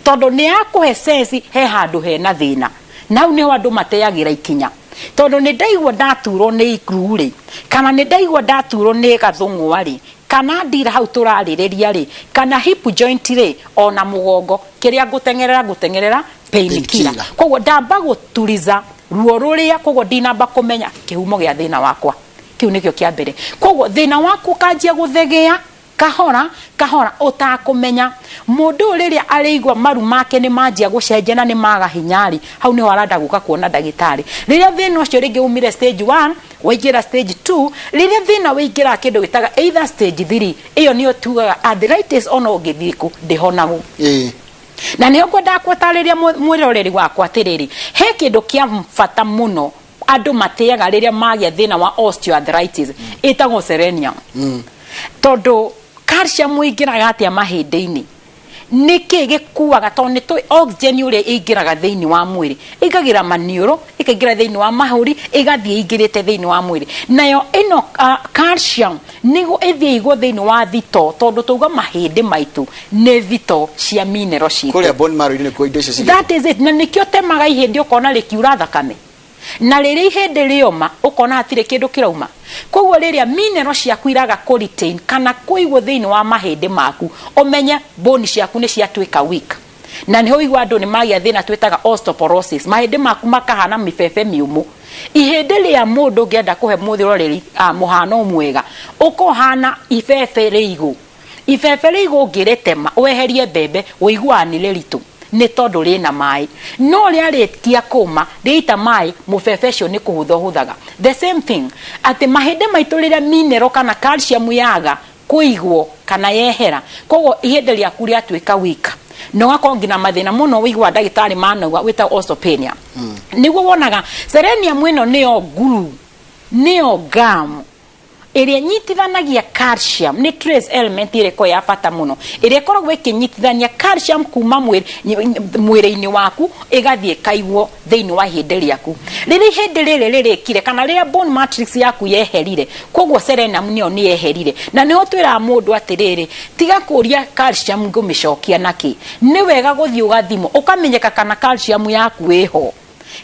tondũ nĩ yakũhe sense he handũ hena thĩna. Na hau nĩho andũ mateagĩra ikinya, tondũ nĩ ndaigua ndaturwo nĩ ikuru rĩ, kana nĩ ndaigua ndaturwo nĩ gathũng'wa rĩ, kana ndira hau tũrarĩrĩria rĩ, kana hip joint rĩ, ona mũgongo, kĩrĩa ngũteng'erera painkiller. Painkiller. Koguo ndamba gũturiza ruo rũrĩa, koguo ndinamba kũmenya kĩhumo gĩa thĩna wakwa. Kĩu nĩkĩo kĩa mbere. Koguo thĩna waku ũkanjia gũthegea kahora kahora ũtakũmenya. Mũndũ ũyũ rĩrĩa arĩigua maru make nĩ manjia gũcenjia na nĩ maga hinya rĩ, hau nĩho arenda gũka kuona ndagĩtarĩ. Rĩrĩa thĩna ũcio rĩngĩ umire stage 1 waingĩra stage 2, rĩrĩa thĩna wĩingĩra kĩndũ gĩtaga either stage 3, ĩyo nĩyo tugaga arthritis ona ũngĩthiĩ kũ ndĩhonagwo. Na nĩho ngwendaga gũtarĩria mwĩroreri wakwa atĩrĩrĩ, he kĩndũ kĩa bata mũno. Andũ matĩaga rĩrĩa magĩa thĩna wa osteoarthritis, ĩtagwo selenium. Tondũ calcium ĩingĩraga atĩa mahĩndĩ-inĩ? Nĩkĩ gĩkuaga? Tondũ nĩ tũĩ oxygen ũrĩa ĩingĩraga thĩinĩ wa mwĩrĩ, ĩingagĩra maniũrũ, ĩkaingĩra thĩinĩ wa mahũri, ĩgathiĩ ĩingĩrĩte thĩinĩ wa mwĩrĩ. Nayo ĩno calcium nĩguo ĩthiĩ ĩigwo thĩinĩ wa thitoo, tondũ tauga mahĩndĩ maitũ nĩ thitoo cia mineral citũ. Kũrĩa bone marrow-inĩ nĩkuo indo icio cigĩtwo. That is it. Na nĩkĩo temaga ihĩndĩ ũkona rĩkiura thakame, na rĩrĩa ihĩndĩ rĩoma ũkona hatirĩ kĩndũ kĩrauma. Koguo rĩrĩa mineral ciaku iraga kũ retain kana kũigwo thĩinĩ wa mahĩndĩ maku, ũmenye bone ciaku nĩ ciatuĩka weak, na nĩho ũigua andũ nĩ magĩa thĩna twĩtaga osteoporosis, mahĩndĩ maku makahana mĩbebe mĩũmũ. Ihĩndĩ rĩa mũndũ, ũngĩenda kũhe mũthĩroreri mũhano mwega, ũkohana ibebe rĩigũ. Ibebe rĩigũ ũngĩrĩtema weherie mbembe, ũiguaga nĩ rĩritũ, nĩ tondũ rĩna maĩ. No rĩarĩkia kũma, rĩaita maĩ, mũbebe ũcio nĩ kũhũtha ũhũthaga. The same thing, atĩ mahĩndĩ maitũ rĩrĩa mineral kana calcium yaga kũigwo kana yehera, koguo ihĩndĩ rĩaku rĩatuĩka weak, na ũgakorwo nginya mathĩna mũno ũiguaga ndagĩtarĩ manauga wĩtagwo osteopenia. Nĩguo wonaga selenium ĩno nĩyo glue, nĩyo gum ĩrĩa ĩnyitithanagia calcium. Nĩ trace element ĩrĩa ĩkoragwo ya bata mũno, ĩrĩa ĩkoragwo ĩkĩnyitithania calcium kuma mwĩrĩ-inĩ waku ĩgathiĩ ĩkaigwo thĩinĩ wa ihĩndĩ rĩaku. Rĩrĩa ihĩndĩ rĩrĩ rĩrĩkire, kana rĩrĩa bone matrix yaku yeherire, koguo selenium nĩyo nĩ yeherire. Na nĩho twĩraga mũndũ atĩrĩrĩ, tiga kũria calcium ngũmĩcokia nakĩ. Nĩ wega gũthiĩ ũgathimwo, ũkamenyeka kana calcium yaku ĩho,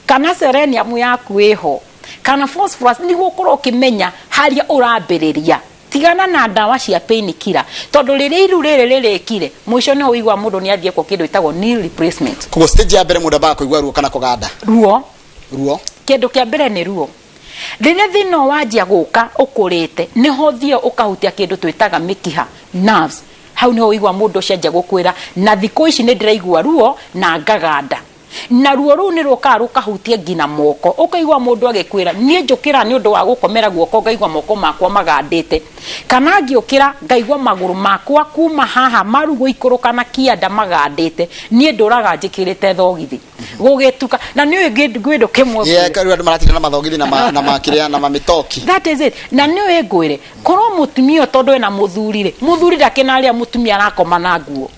kana selenium yaku ĩho, kana phosphorus, nĩguo ũkorwo ũkĩmenya harĩa ũrambĩrĩria. Tigana na ndawa cia painkiller, tondũ rĩrĩa iru rĩrĩ rĩrĩkire, mũico nĩho ũigua mũndũ nĩ athiĩ kwa kĩndũ gĩtagwo knee replacement. Koguo stage ya mbere mũndũ ambaga kũigua ruo kana kũganda? Ruo. Ruo. Kĩndũ kĩa mbere nĩ ruo. Rĩrĩa thĩna ũyũ wanjia gũka ũkũrĩte, nĩho ũthiĩ ũkahutia kĩndũ twĩtaga mĩkiha, nerves. Hau nĩho ũigua mũndũ ũcio anjia gũkwĩra, na thikũ ici nĩ ndĩraigua ruo na ngaganda. Na ruo rũu nĩ rũkaga rũkahutia nginya moko, ũkaigua mũndũ agĩkwĩra, niĩ njũkĩra nĩ ũndũ wa gũkomera guoko, ngaigua moko makwa magandĩte, kana ngĩũkĩra ngaigua magũrũ makwa kuma haha maru gũikũrũka na kĩanda magandĩte, niĩ ndũraga njĩkĩrĩte thogithi gũgĩtuka. Na nĩ ũĩ ngwĩndũ kĩmwe? Yeah, rĩu andũ maratinda na mathogithi na ma, na makĩrĩa na mamĩtoki. That is it. Na nĩ ũĩ ngwĩre, korwo mũtumia ũyũ tondũ ena mũthuri rĩ, mũthuri ndakĩnarĩa mũtumia arakoma na nguo,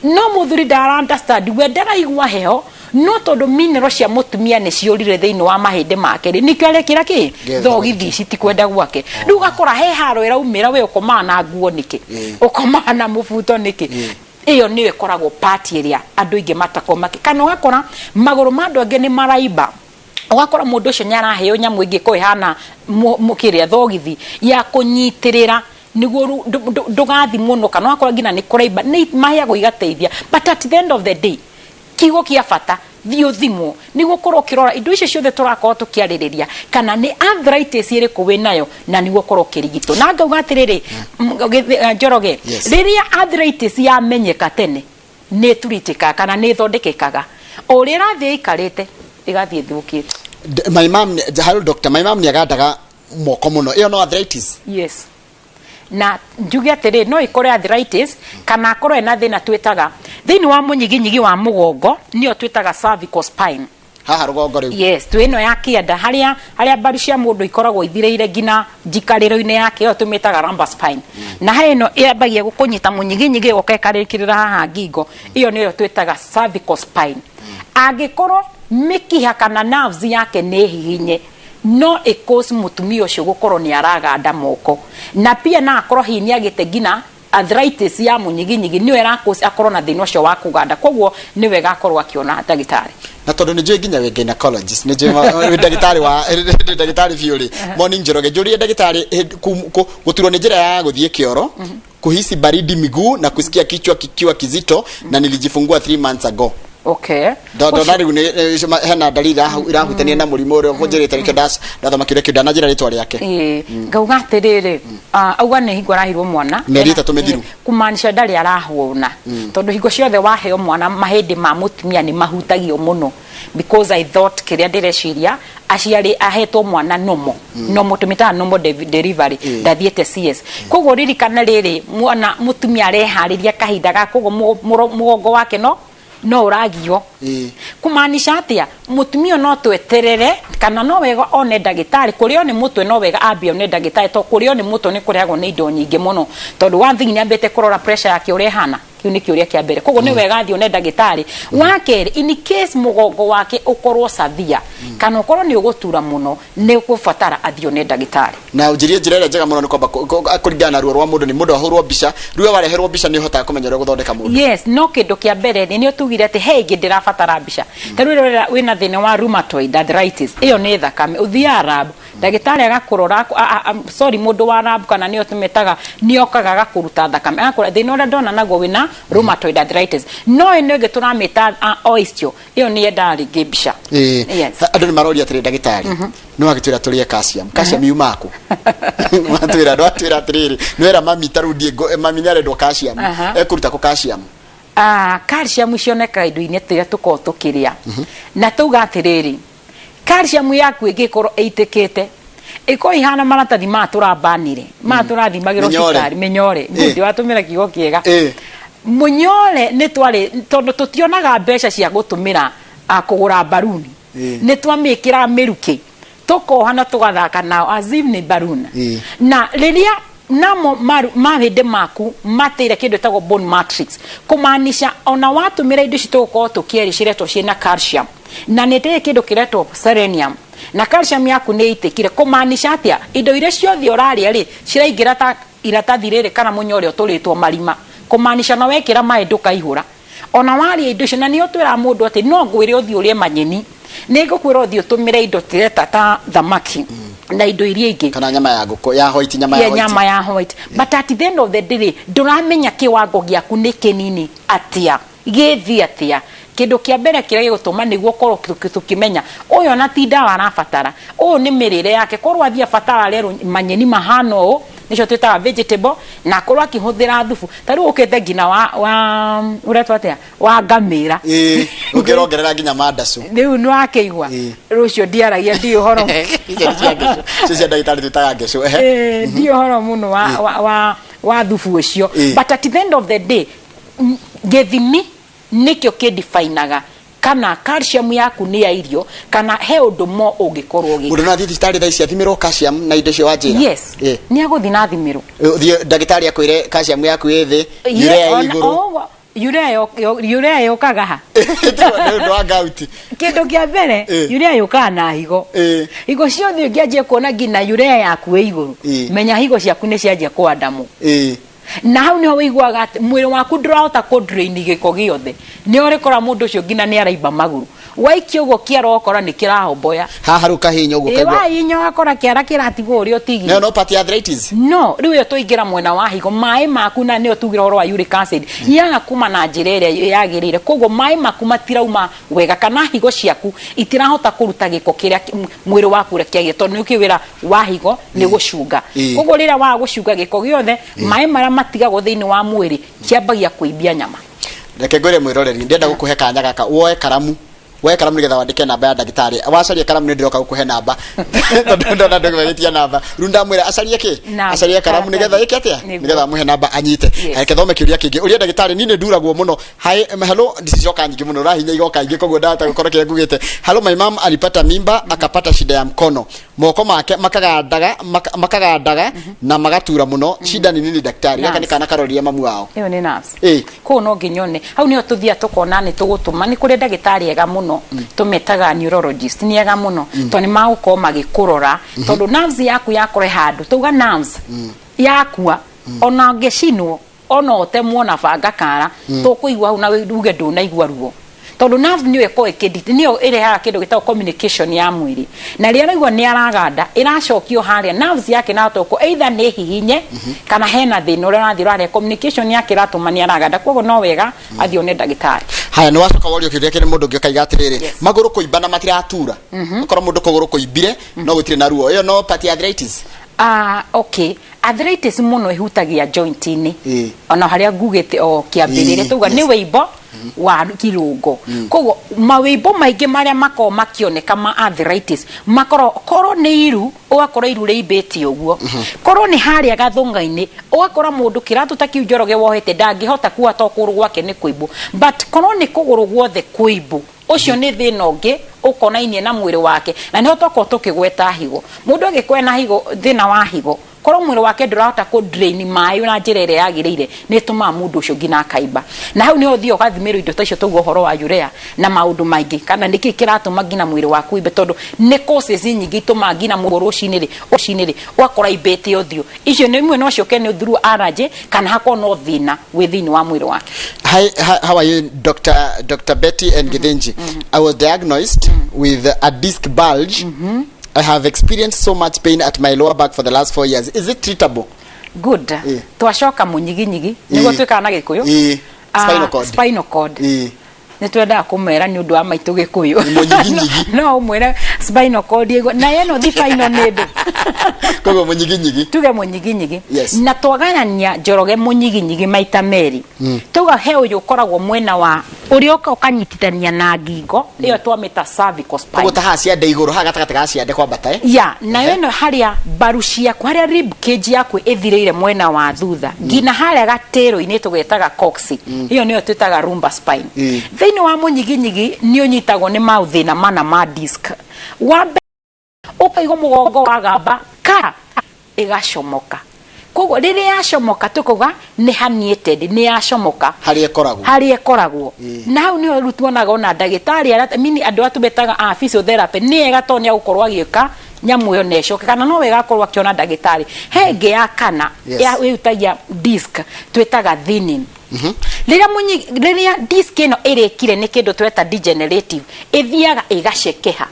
no mũthuri ndara understand, we ndaraigua heho, no tondũ mineral cia mũtumia nĩ ciũrire thĩinĩ wa mahĩndĩ make rĩ, nĩkĩo arekĩra kĩ thogithi ici, ti kwenda gwake. Rĩu ũgakora he haro ĩraumĩra, we ũkomaga na nguo nĩkĩ? Ũkomaga na mũbuto nĩkĩ? Ĩyo nĩyo ĩkoragwo part ĩrĩa andũ aingĩ matakoragwo makĩ. Kana ũgakora magũrũ ma andũ angĩ nĩ maraimba, ũgakora mũndũ ũcio nĩ araheo nyamũ ĩngĩ ĩkoragwo ĩhana kĩrĩa thogithi ya kũnyitĩrĩra nĩguo ndũgathi mũno, kana ũgakora nginya nĩ kũraimba, nĩ maheagwo igateithia. But at the end of the day, kiugo kĩa bata, thiĩ ũthimwo nĩguo ũkorwo ũkĩrora indo icio ciothe tũrakorwo tũkĩarĩrĩria, kana nĩ arthritis ĩrĩkũ wĩnayo, na nĩguo ũkorwo ũkĩrigitwo. Na ngauga atĩrĩrĩ, Njoroge, rĩrĩa arthritis yamenyeka tene, nĩ ĩturitĩkaga kana nĩ ĩthondekekaga. O ũrĩa ĩrathiĩ ĩikarĩte, ĩgathiĩ ĩthũkĩte. My mom, hello doctor, my mom nĩ agandaga moko mũno. Ĩyo no arthritis? Yes, na njuge atĩrĩ, no ĩkore arthritis kana akorwo ena thĩna twĩtaga thĩinĩ wa mũnyiginyigi wa mũgongo, nĩyo twĩtaga cervical spine. Haha rũgongo rĩu? Yes, twĩ ĩno ya kĩanda, harĩa mbaru cia mũndũ ikoragwo ithirĩire nginya njikarĩro-inĩ yake, ĩyo tũmĩtaga lumbar spine. Na he ĩno ĩambagia kũnyita mũnyiginyigi, ĩgoka ĩkarĩkĩrĩra haha ngingo, ĩyo nĩyo twĩtaga cervical spine. Angĩkorwo mĩkiha kana nerves yake nĩ hihinye, no ĩcause mũtumia ũcio gũkorwo nĩ araganda moko, na pia no akorwo hihi nĩ agĩte nginya arthritis ya mũnyiginyigi, nĩyo ĩracause akorwo na thĩna ũcio wa kũganda. Koguo nĩ wega akorwo akĩona ndagĩtarĩ. Na tondũ nĩ njũĩ nginya wĩ gynecologist, nĩ njũĩ wĩ ndagĩtarĩ wa ndĩ ndagĩtarĩ biũ rĩ, morning Njoroge, njũrie ndagĩtarĩ, gũturwo nĩ njĩra ya gũthiĩ kĩoro, kuhisi baridi miguu na kusikia kichwa kikiwa kizito, na nilijifungua 3 months ago. Ndona rĩu hena dalili irahutania na mũrimũ ũrĩa ũkũnjĩrĩte, nĩkĩo ndathoma kĩũria kĩu, ndananjĩra rĩtwa rĩake. Ĩĩ, ngauga atĩrĩrĩ, auga nĩ hingo arahirwo mwana. Mĩeri 3 mĩthiru. Kumaanisha ndarĩ arahũna, tondũ hingo ciothe waheo mwana, mahĩndĩ ma mũtumia nĩ mahutagio mũno, because I thought, kĩrĩa ndĩreciria, aciarĩ ahetwo mwana nomo nomo, tũmĩtaga normal delivery, ndathiĩte CS. Koguo ririkana rĩrĩ, mwana mũtumia areharĩria kahinda ga koguo mũgongo wake no ũragio. Kumaanisha atia? Mutumia no tweterere kana no wega one ndagĩtarĩ. Kũrĩo nĩ mũtwe, no wega ambie one ndagĩtarĩ, to kũrĩo nĩ mũtwe nĩ kũrehagwo nĩ indo nyingĩ mũno, tondũ one thing nĩ ambĩte kũrora pressure yake ũrĩa ĩhana. Kĩu nĩ kĩũria kĩa mbere. Koguo nĩ wega athiĩ one ndagĩtarĩ. Wa kerĩ, in case mũgongo wake ũkorwo severe kana ũkorwo nĩ ũgũtura mũno, nĩ ũgũbatara athiĩ one ndagĩtarĩ. Na ũnjirie njĩra ĩrĩa njega mũno nĩ kwamba kũringana na ruo rwa mũndũ, nĩ mũndũ ahũrwo mbica. Rĩu wareherwo mbica nĩ ũhotaga kũmenya ũrĩa gũthondeka mũndũ. Yes, no kĩndũ kĩa mbere nĩ tugire atĩ he ĩngĩ ndĩrabatara mbica. Ta rĩu rĩrĩa wĩna thĩna wa rheumatoid arthritis, ĩyo nĩ thakame, ũthiaga lab, ndagĩtarĩ agakũrora, sorry, mũndũ wa lab kana nĩyo tũmĩtaga, nĩ okaga agakũruta thakame, agakũra thĩna ũrĩa ndona naguo wĩna rheumatoid arthritis. No ĩno ĩngĩ tũramĩta osteo, ĩyo nĩ yendaga rĩngĩ mbica. Yes. Andũ nĩ maroria atĩrĩ, ndagĩtarĩ, nĩ wagĩtwĩra tũrĩe calcium. Calcium yumaga kũ? Watwĩra, ndwatwĩra atĩrĩrĩ, nĩwera mami ta rĩu ndiĩ mami nĩ arendwo calcium. Ekũruta kũ calcium? Calcium cionekaga indo-inĩ tũrĩa tũkoragwo tũkĩrĩa. Na tauga atĩrĩrĩ, calcium yaku ĩngĩkorwo ĩitĩkĩte, ĩkorwo ihana maratathi maya tũrambanire, maya tũrathimagĩrwo Mĩnyore. cukari, mĩnyore. Good, watũmĩra kiugo kĩega. Mũnyore nĩ twarĩ, tondũ tũtionaga mbeca cia gũtũmĩra kũgũra mbaruni, nĩ twamĩkĩra mĩrukĩ, tũkoha na tũgathaka nao as if nĩ baruni. Na rĩrĩa namo mahĩndĩ maku matĩire kĩndũ ĩtagwo bone matrix, kũmaanisha ona watũmĩra indo ici tũgũkorwo tũkĩeria ciretwo ciĩna calcium, na nĩ ĩtĩire kĩndũ kĩretwo selenium, na calcium yaku nĩ ĩitĩkire, kũmaanisha atĩa? Indo iria ciothe ũrarĩa rĩ, ciraingĩra ta iratathi rĩrĩ kana mũnyore ũtũrĩtwo marima, kũmaanisha na wekĩra maĩ ndũkaihũra ona waria indo icio. Na nĩo twĩraga mũndũ atĩ no ngwĩre ũthiĩ ũrĩe manyeni, nĩ ngũkwĩra ũthiĩ ũtũmĩre indo tĩreta ta thamaki na indo iria ingĩ. Kana nyama ya ngũkũ ya white, nyama ya ya white. Nyama ya white, but at the end of the day rĩ, ndũramenya kĩwango gĩaku nĩ kĩnini atĩa, gĩthi atĩa. Kĩndũ kĩa mbere kĩrĩa gĩgũtũma nĩguo ũkorwo tũkĩmenya ũyũ ona ti ndawa arabatara, ũyũ nĩ mĩrĩre yake. Korwo athiĩ abatara arerwo manyeni mahana ũũ, nĩcio twĩtaga vegetable, na akorwo akĩhũthĩra thubu. Ta rĩu ũkĩte nginya wa ũretwo atĩa, wa ngamĩra. Ĩĩ, ũngĩrongerera nginya mandacu. Rĩu nĩ wakĩigua. Rũcio ndiaragia, ndiũ ũhoro. Icio cia ngecũ, icio cia ndagĩtarĩ twĩtaga ngecũ, ehe. Ndiũ ũhoro mũno wa thubu ũcio. But at the end of the day, gĩthimi nĩkĩo kĩdefinaga kana calcium yaku nĩ ya irio kana he ũndũ mo ũngĩkorwo ũgĩka. Mũndũ no athiĩ thibitarĩ thaa ici athimĩrwo calcium na indo icio wanjĩra? Yes. Nĩ agũthiĩ na athimĩrwo. Ũthiĩ ndagĩtarĩ akwĩre calcium yaku ĩ thĩ, urea ĩ igũrũ. Urea yũkaga ha? Nĩ ũndũ wa gout. Kĩndũ kĩa mbere, urea yũkaga na higo. Higo ciothe ũngĩanjia kuona nginya urea yaku ĩ igũrũ, menya higo ciaku nĩ cianjia kũandamwo. Na hau niho wĩiguaga atĩ mwĩrĩ waku ndũrahota kũ drain gĩko gĩothe. Nĩ ũrĩkora mũndũ ũcio nginya nĩ araimba magũrũ, waikia ũguo kĩara ũgakora nĩ kĩrahomboya. Haha rĩu kahinya ũguo kaigua. Wahinya ũgakora kĩara kĩratigwo ũrĩa ũtigire. Nayo no part ya arthritis. No rĩu ĩyo tũingĩra mwena wa higo, maĩ maku, na nĩyo tugire ũhoro wa uric acid, yaga kuma na njĩra ĩrĩa yagĩrĩire, koguo maĩ maku matirauma wega kana higo ciaku itirahota kũruta gĩko kĩrĩa mwĩrĩ waku ũrĩa kĩagĩrĩire, tondũ nĩkĩo wĩra wa higo nĩ gũcunga. Koguo rĩrĩa waga gũcunga gĩko gĩothe, maĩ marĩa matigagwo thĩinĩ wa mwĩrĩ kĩambagia kũimbia nyama. Reke ngwĩre mwĩroreri, ndĩrenda gũkũhe kanya gaka woe karamu, woe karamu nĩgetha wandĩke namba ya ndagĩtarĩ. Wacaria karamu, nĩ ndĩroka gũkũhe namba, tondũ ndona andũ magĩtia namba. Rĩu ndamwĩra acarie kĩ? Namba. Acarie karamu nĩgetha ĩke atĩa? Nĩguo. Nĩgetha amũhe namba anyite. Reke thome kĩũria kĩngĩ. Ũria ndagĩtarĩ, niĩ nĩ nduragwo mũno. Hi, hello, ndicicoka nyingĩ mũno, ũrahinya igoka ingĩ, koguo ndahota gũkorwo kĩrĩa ngugĩte. Hello, my mom alipata mimba, akapata shida ya mkono, moko make makagandaga, makagandaga na magatura muno. Shida ni nini, daktari? Gaka nĩ Nerves. kana karoria mamu wao. Ĩyo nĩ nerves. Kũu no nginya one hau nĩho tũthiaga tũkona nĩ tũgũtũma nĩ kũrĩ ndagĩtarĩ ega mũno tũmetaga neurologist, nĩ ega mũno tondũ nĩ magũkorwo magĩkũrora, tondũ nerves yaku yakorwo handũ, tauga nerves yakua, ona ũngĩcinwo, ona ũtemwo na banga kara, tũkũigua hau na uge ndũnaigua ruo, tondũ nerve nĩyo ĩkoragwo ĩkĩndi, nĩyo ĩrehaga kĩndũ gĩtagwo communication ya mwĩrĩ. Na rĩrĩa araigua nĩ araganda, ĩracokio harĩa nerves yake, na toko either nĩ hihinye kana hena thĩna ũrĩa ũrathiĩ ũrarehe communication yake ĩratũma nĩ araganda. Koguo no wega athiĩ one ndagĩtarĩ. Haya, nĩ wacoka worio kĩũria kĩrĩ mũndũ ũngĩ ũkaiga atĩrĩrĩ, magũrũ kũimba na matiratura. Okorwo mũndũ kũgũrũ kũimbire no gũtirĩ na ruo, ĩyo no part ya arthritis? Okay, arthritis mũno ĩhutagia joint-inĩ. Ona harĩa ngugĩte o kĩambĩrĩria, tauga nĩ wĩimbo wa kirũngo. Koguo mawĩimbo maingĩ marĩa makoragwo makĩoneka ma arthritis makoragwo korwo nĩ iru, ũgakora iru rĩimbĩte ũguo, korwo nĩ harĩa gathũng'a-inĩ, ũgakora mũndũ kĩratũ ta kĩu Njoroge wohete ndangĩhota kuoha tondũ kũgũrũ gwake nĩ kũimbu. But korwo nĩ kũgũrũ guothe kũimbu, Ũcio nĩ thĩna ũngĩ ũkonainie na mwĩrĩ wake, na nĩho twakorwo tũkĩgweta higo. Mũndũ angĩkorwo ena higo, thĩna wa higo, korwo mwĩrĩ wake ndũrahota kũ drain maĩ na njĩra ĩrĩa yagĩrĩire, nĩ ĩtũmaga mũndũ ũcio nginya akaimba. Na hau nĩho ũthiaga ũgathimĩrwo indo ta icio, tauga ũhoro wa urea na maũndũ maingĩ, kana nĩkĩ kĩratũma nginya mwĩrĩ waku ũimbe, tondũ nĩ causes nyingĩ itũmaga nginya mũndũ rũcinĩ rĩ ũgakora aimbĩte ũthiũ. Icio nĩ imwe, no ciũke nĩ through allergy kana hakorwo no thĩna wĩ thĩinĩ wa mwĩrĩ wake. Hi, how are you, Dr. Betty and Githinji? I was diagnosed with a disc bulge. I have experienced so much pain at my lower back for the last 4 years. Is it treatable? Good. Twacoka mũnyiginyigi nĩguo twĩkaga na Gĩkũyũ. Spinal cord. Spinal cord. Nĩ twendaga kũmera nĩ ũndũ wa maitũ Gĩkũyũ. Mũnyiginyigi. No ũmwĩre spinal cord ĩguo na ĩno thibino nĩ ndũ. Koguo mũnyiginyigi. Tuge mũnyiginyigi. Na twagayania, Njoroge, mũnyiginyigi maita merĩ. Tuga he ũyũ ũkoragwo mwena wa ũrĩa ũka ũkanyitithania na ngingo, ĩyo twamĩta cervical spine. Koguo ta haha ciande igũrũ, haha gatagatĩ ga ciande kwambata, eh? Ya, nayo ĩno harĩa mbaru ciaku, harĩa rib cage yaku ĩthirĩire mwena wa thutha nginya harĩa gatĩro-inĩ tũgetaga coccyx, ĩyo nĩyo twĩtaga lumbar spine. Thĩinĩ wa mũnyiginyigi nĩ ũnyitagwo nĩ maũthĩna mana ma disc. Wa mbere, ũkaigua mũgongo wagamba ka ĩgacomoka. Koguo rĩrĩa yacomoka, tũkauga nĩ herniated, nĩ yacomoka. Harĩa ĩkoragwo. Harĩa ĩkoragwo. Na hau nĩho rĩu tuonaga ona ndagĩtarĩ arĩa, I mean, andũ arĩa tũmetaga a physiotherapy, nĩ ega tondũ nĩ agũkorwo agĩka nyamũ ĩyo na ĩcoke, kana no wega akorwo akĩona ndagĩtarĩ. He ĩngĩ ya kana ya ĩhutagia disc twĩtaga thinning. Rĩrĩa disc ĩno ĩrĩkire nĩ kĩndũ tweta degenerative, ĩthiaga ĩgacekeha.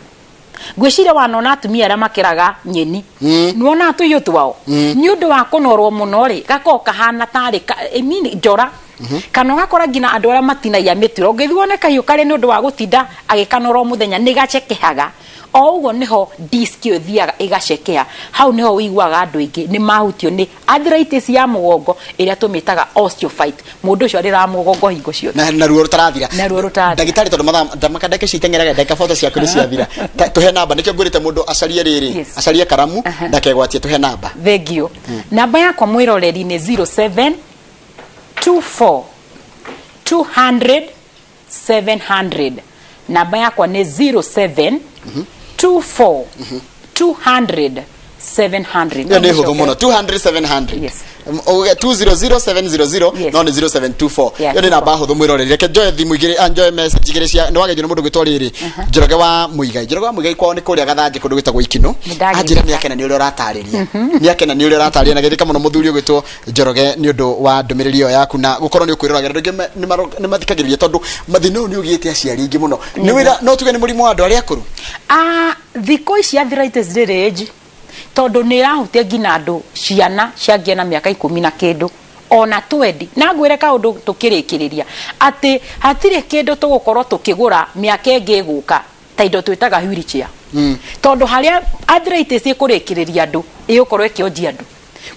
Ngwĩciria wanona atumia arĩa makĩraga nyeni, nĩwonaga tũiyo twao nĩ ũndũ wa kũnorwo mũno rĩ, gakoragwo kahana tarĩ I mean, njora, kana ũgakora nginya andũ arĩa matinagia mĩturo, ũngĩthiĩ wone kahiũ karĩa nĩ ũndũ wa gũtinda agĩkanora o mũthenya nĩ gacekehaga. O ũguo nĩho disc ĩyo ĩthiaga ĩgacekeha. Hau nĩho ũiguaga andũ aingĩ nĩ mahutio nĩ arthritis ya mũgongo ĩrĩa tũmĩtaga osteophyte. Mũndũ ũcio arĩraga mũgongo hingo ciothe. Na ruo rũtarathira. Na ruo rũtarathira. Ndagĩtarĩ, tondũ mathaa ndamaka ndagĩka ici iteng'eraga, ndagĩka bote ciaku nĩ ciathira. Tũhe namba, nĩkĩo ngwĩrĩte mũndũ acarie rĩrĩ, acarie karamu ndakegwatie. Tũhe namba. Thengio. Namba yakwa, mwĩroreri, nĩ 07 24 200 700. Namba yakwa nĩ 07 24 200 700. Ĩyo nĩ hũthũ mũno, 200 700. Yes. 200 700. No nĩ 0724. Ĩyo nĩ namba hũthũ, mwĩroreri. Reke njoe thimũ igĩrĩ, njoe message igĩrĩ cia nĩ wageithio nĩ mũndũ gwĩtwo rĩrĩ, Njoroge wa Mũigai. Njoroge wa Mũigai kwao nĩ kũrĩa Gathanjĩ, kũndũ gwĩtagwo Ikinũ. Nĩndagĩthĩka. Anjĩra nĩ akena nĩ ũrĩa ũratarĩria, nĩ akena nĩ ũrĩa ũratarĩria, na geithĩka mũno mũthuri ũgwĩtwo Njoroge nĩ ũndũ wa ndũmĩrĩri ĩyo yaku na gũkorwo nĩ ũkwĩroragĩra. Andũ aingĩ nĩ mathikagĩrĩria tondũ mathĩna ũyũ nĩ ũgĩte aciari aingĩ mũno. Nĩ wĩra no tuge nĩ mũrimũ wa andũ arĩa akũrũ. Ah, thikũ ici arthritis ndĩrĩ age, tondũ nĩ ĩrahutia nginya andũ ciana ciangia na mĩaka 10 na kĩndũ ona 20. Na ngwĩre kaũndũ tũkĩrĩkĩrĩria, atĩ hatirĩ kĩndũ tũgũkorwo tũkĩgũra mĩaka ĩngĩ ĩgũka ta indo twĩtaga wheelchair, tondũ harĩa arthritis ĩkũrĩkĩrĩria andũ, ĩgũkorwo ĩkĩonjia andũ.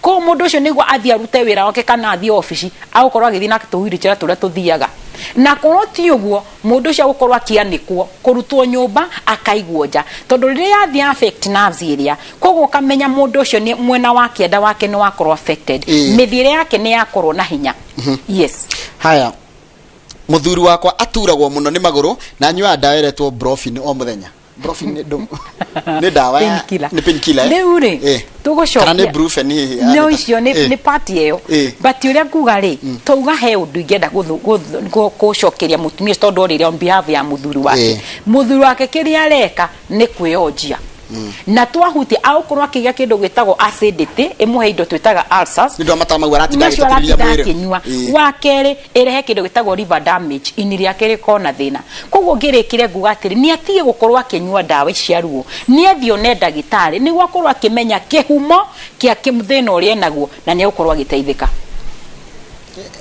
Koguo mũndũ ũcio nĩguo athiĩ arute wĩra wake kana athiĩ obici, agũkorwo agĩthiĩ na tũ wheelchair tũrĩa tũthiaga. Na korwo ti ũguo, mũndũ ũcio agũkorwo akĩanĩkwo kũrutwo nyũmba akaigwo nja, tondũ rĩrĩa yathiĩ affect nerves ĩrĩa, koguo ũkamenya mũndũ ũcio nĩ mwena wa kĩanda wake nĩ wakorwo affected. Mĩthiĩre yake nĩ yakorwo na hinya, yes. Haya, mũthuri wakwa aturagwo mũno nĩ magũrũ na anyuaga ndawa ĩretwo Brufen o mũthenya. Brufen nĩ nĩ ndawa ya Painkiller. Nĩ painkiller, eh? Rĩu rĩ, tũgũcokia Kana nĩ Brufen hihi? No icio nĩ nĩ part ĩyo. But ũrĩa nguga rĩ, tauga he ũndũ ingĩenda gũcokeria mũtumia ũcio, tondũ orĩire on behalf ya mũthuri wake. Mũthuri wake kĩrĩa areka nĩ kwĩonjia, na twahutia agũkorwo akĩgĩa kĩndũ gĩtagwo acidity, ĩmũhe indo twĩtaga ulcers. Nĩ ũndũ wa matawa mau aratinda macio agĩtũtĩrĩria aratinda mwĩrĩ. akĩnyua. Wa kerĩ, ĩrehe kĩndũ gĩtagwo liver damage, ini rĩake rĩkorwo na thĩna. Koguo ngĩrĩkĩre nguga atĩrĩ, nĩ atige gũkorwo akĩnyua ndawa ici cia ruo, nĩ athiĩ one ndagĩtarĩ nĩguo akorwo akĩmenya kĩhumo kĩa thĩna ũrĩa enaguo, na nĩ egũkorwo agĩteithĩka.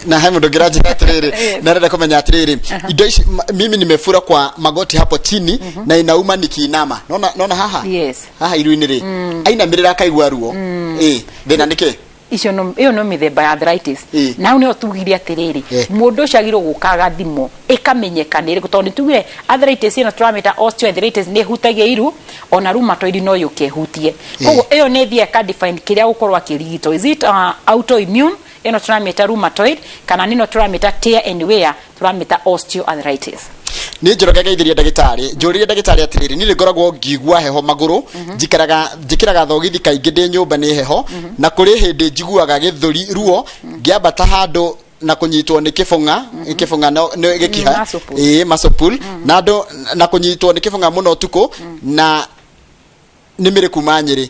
Na he mũndũ ngĩranjĩra atĩrĩrĩ, na arenda kũmenya atĩrĩrĩ, indo ici mimi nimefura kwa magoti hapo chini na inauma nikiinama. Nona haha haha iru-inĩ rĩ, ainamĩrĩra akaigua ruo. Ĩ thĩna nĩ kĩ? Icio no ĩyo no mĩthemba ya arthritis. Na hau nĩho tugire atĩrĩrĩ, mũndũ ũcio agĩrĩirwo gũka agathimwo, ĩkamenyeka nĩ ĩrĩkũ, tondũ nĩ tugire arthritis ĩno tũramĩta osteoarthritis nĩ ĩhutagia iru, ona rheumatoid no yũke ĩhutie. Koguo ĩyo nĩ ĩthiaga ĩka define kĩrĩa gũkorwo akĩrigitwo, is it autoimmune ĩno tũramĩta rheumatoid, kana nĩno tũramĩta tear and wear, tũramĩta osteoarthritis. Nĩ Njoroge, ngeithĩria ndagĩtarĩ. Njũrĩrie ndagĩtarĩ atĩrĩrĩ, niĩ nĩ ngoragwo ngĩigua heho magũrũ, njikaraga njĩkĩraga thogithi kaingĩ ndĩ nyũmba nĩ heho, na kũrĩ hĩndĩ njiguaga gĩthũri ruo ngĩambata handũ na kũnyitwo nĩ kĩbũng'a. Kĩbũng'a nĩ gĩkiha. Muscle pull. Ĩĩ, muscle pull. Na andũ na kũnyitwo nĩ kĩbũng'a mũno ũtukũ, na nĩ mĩrĩ kuma Nyĩrĩ.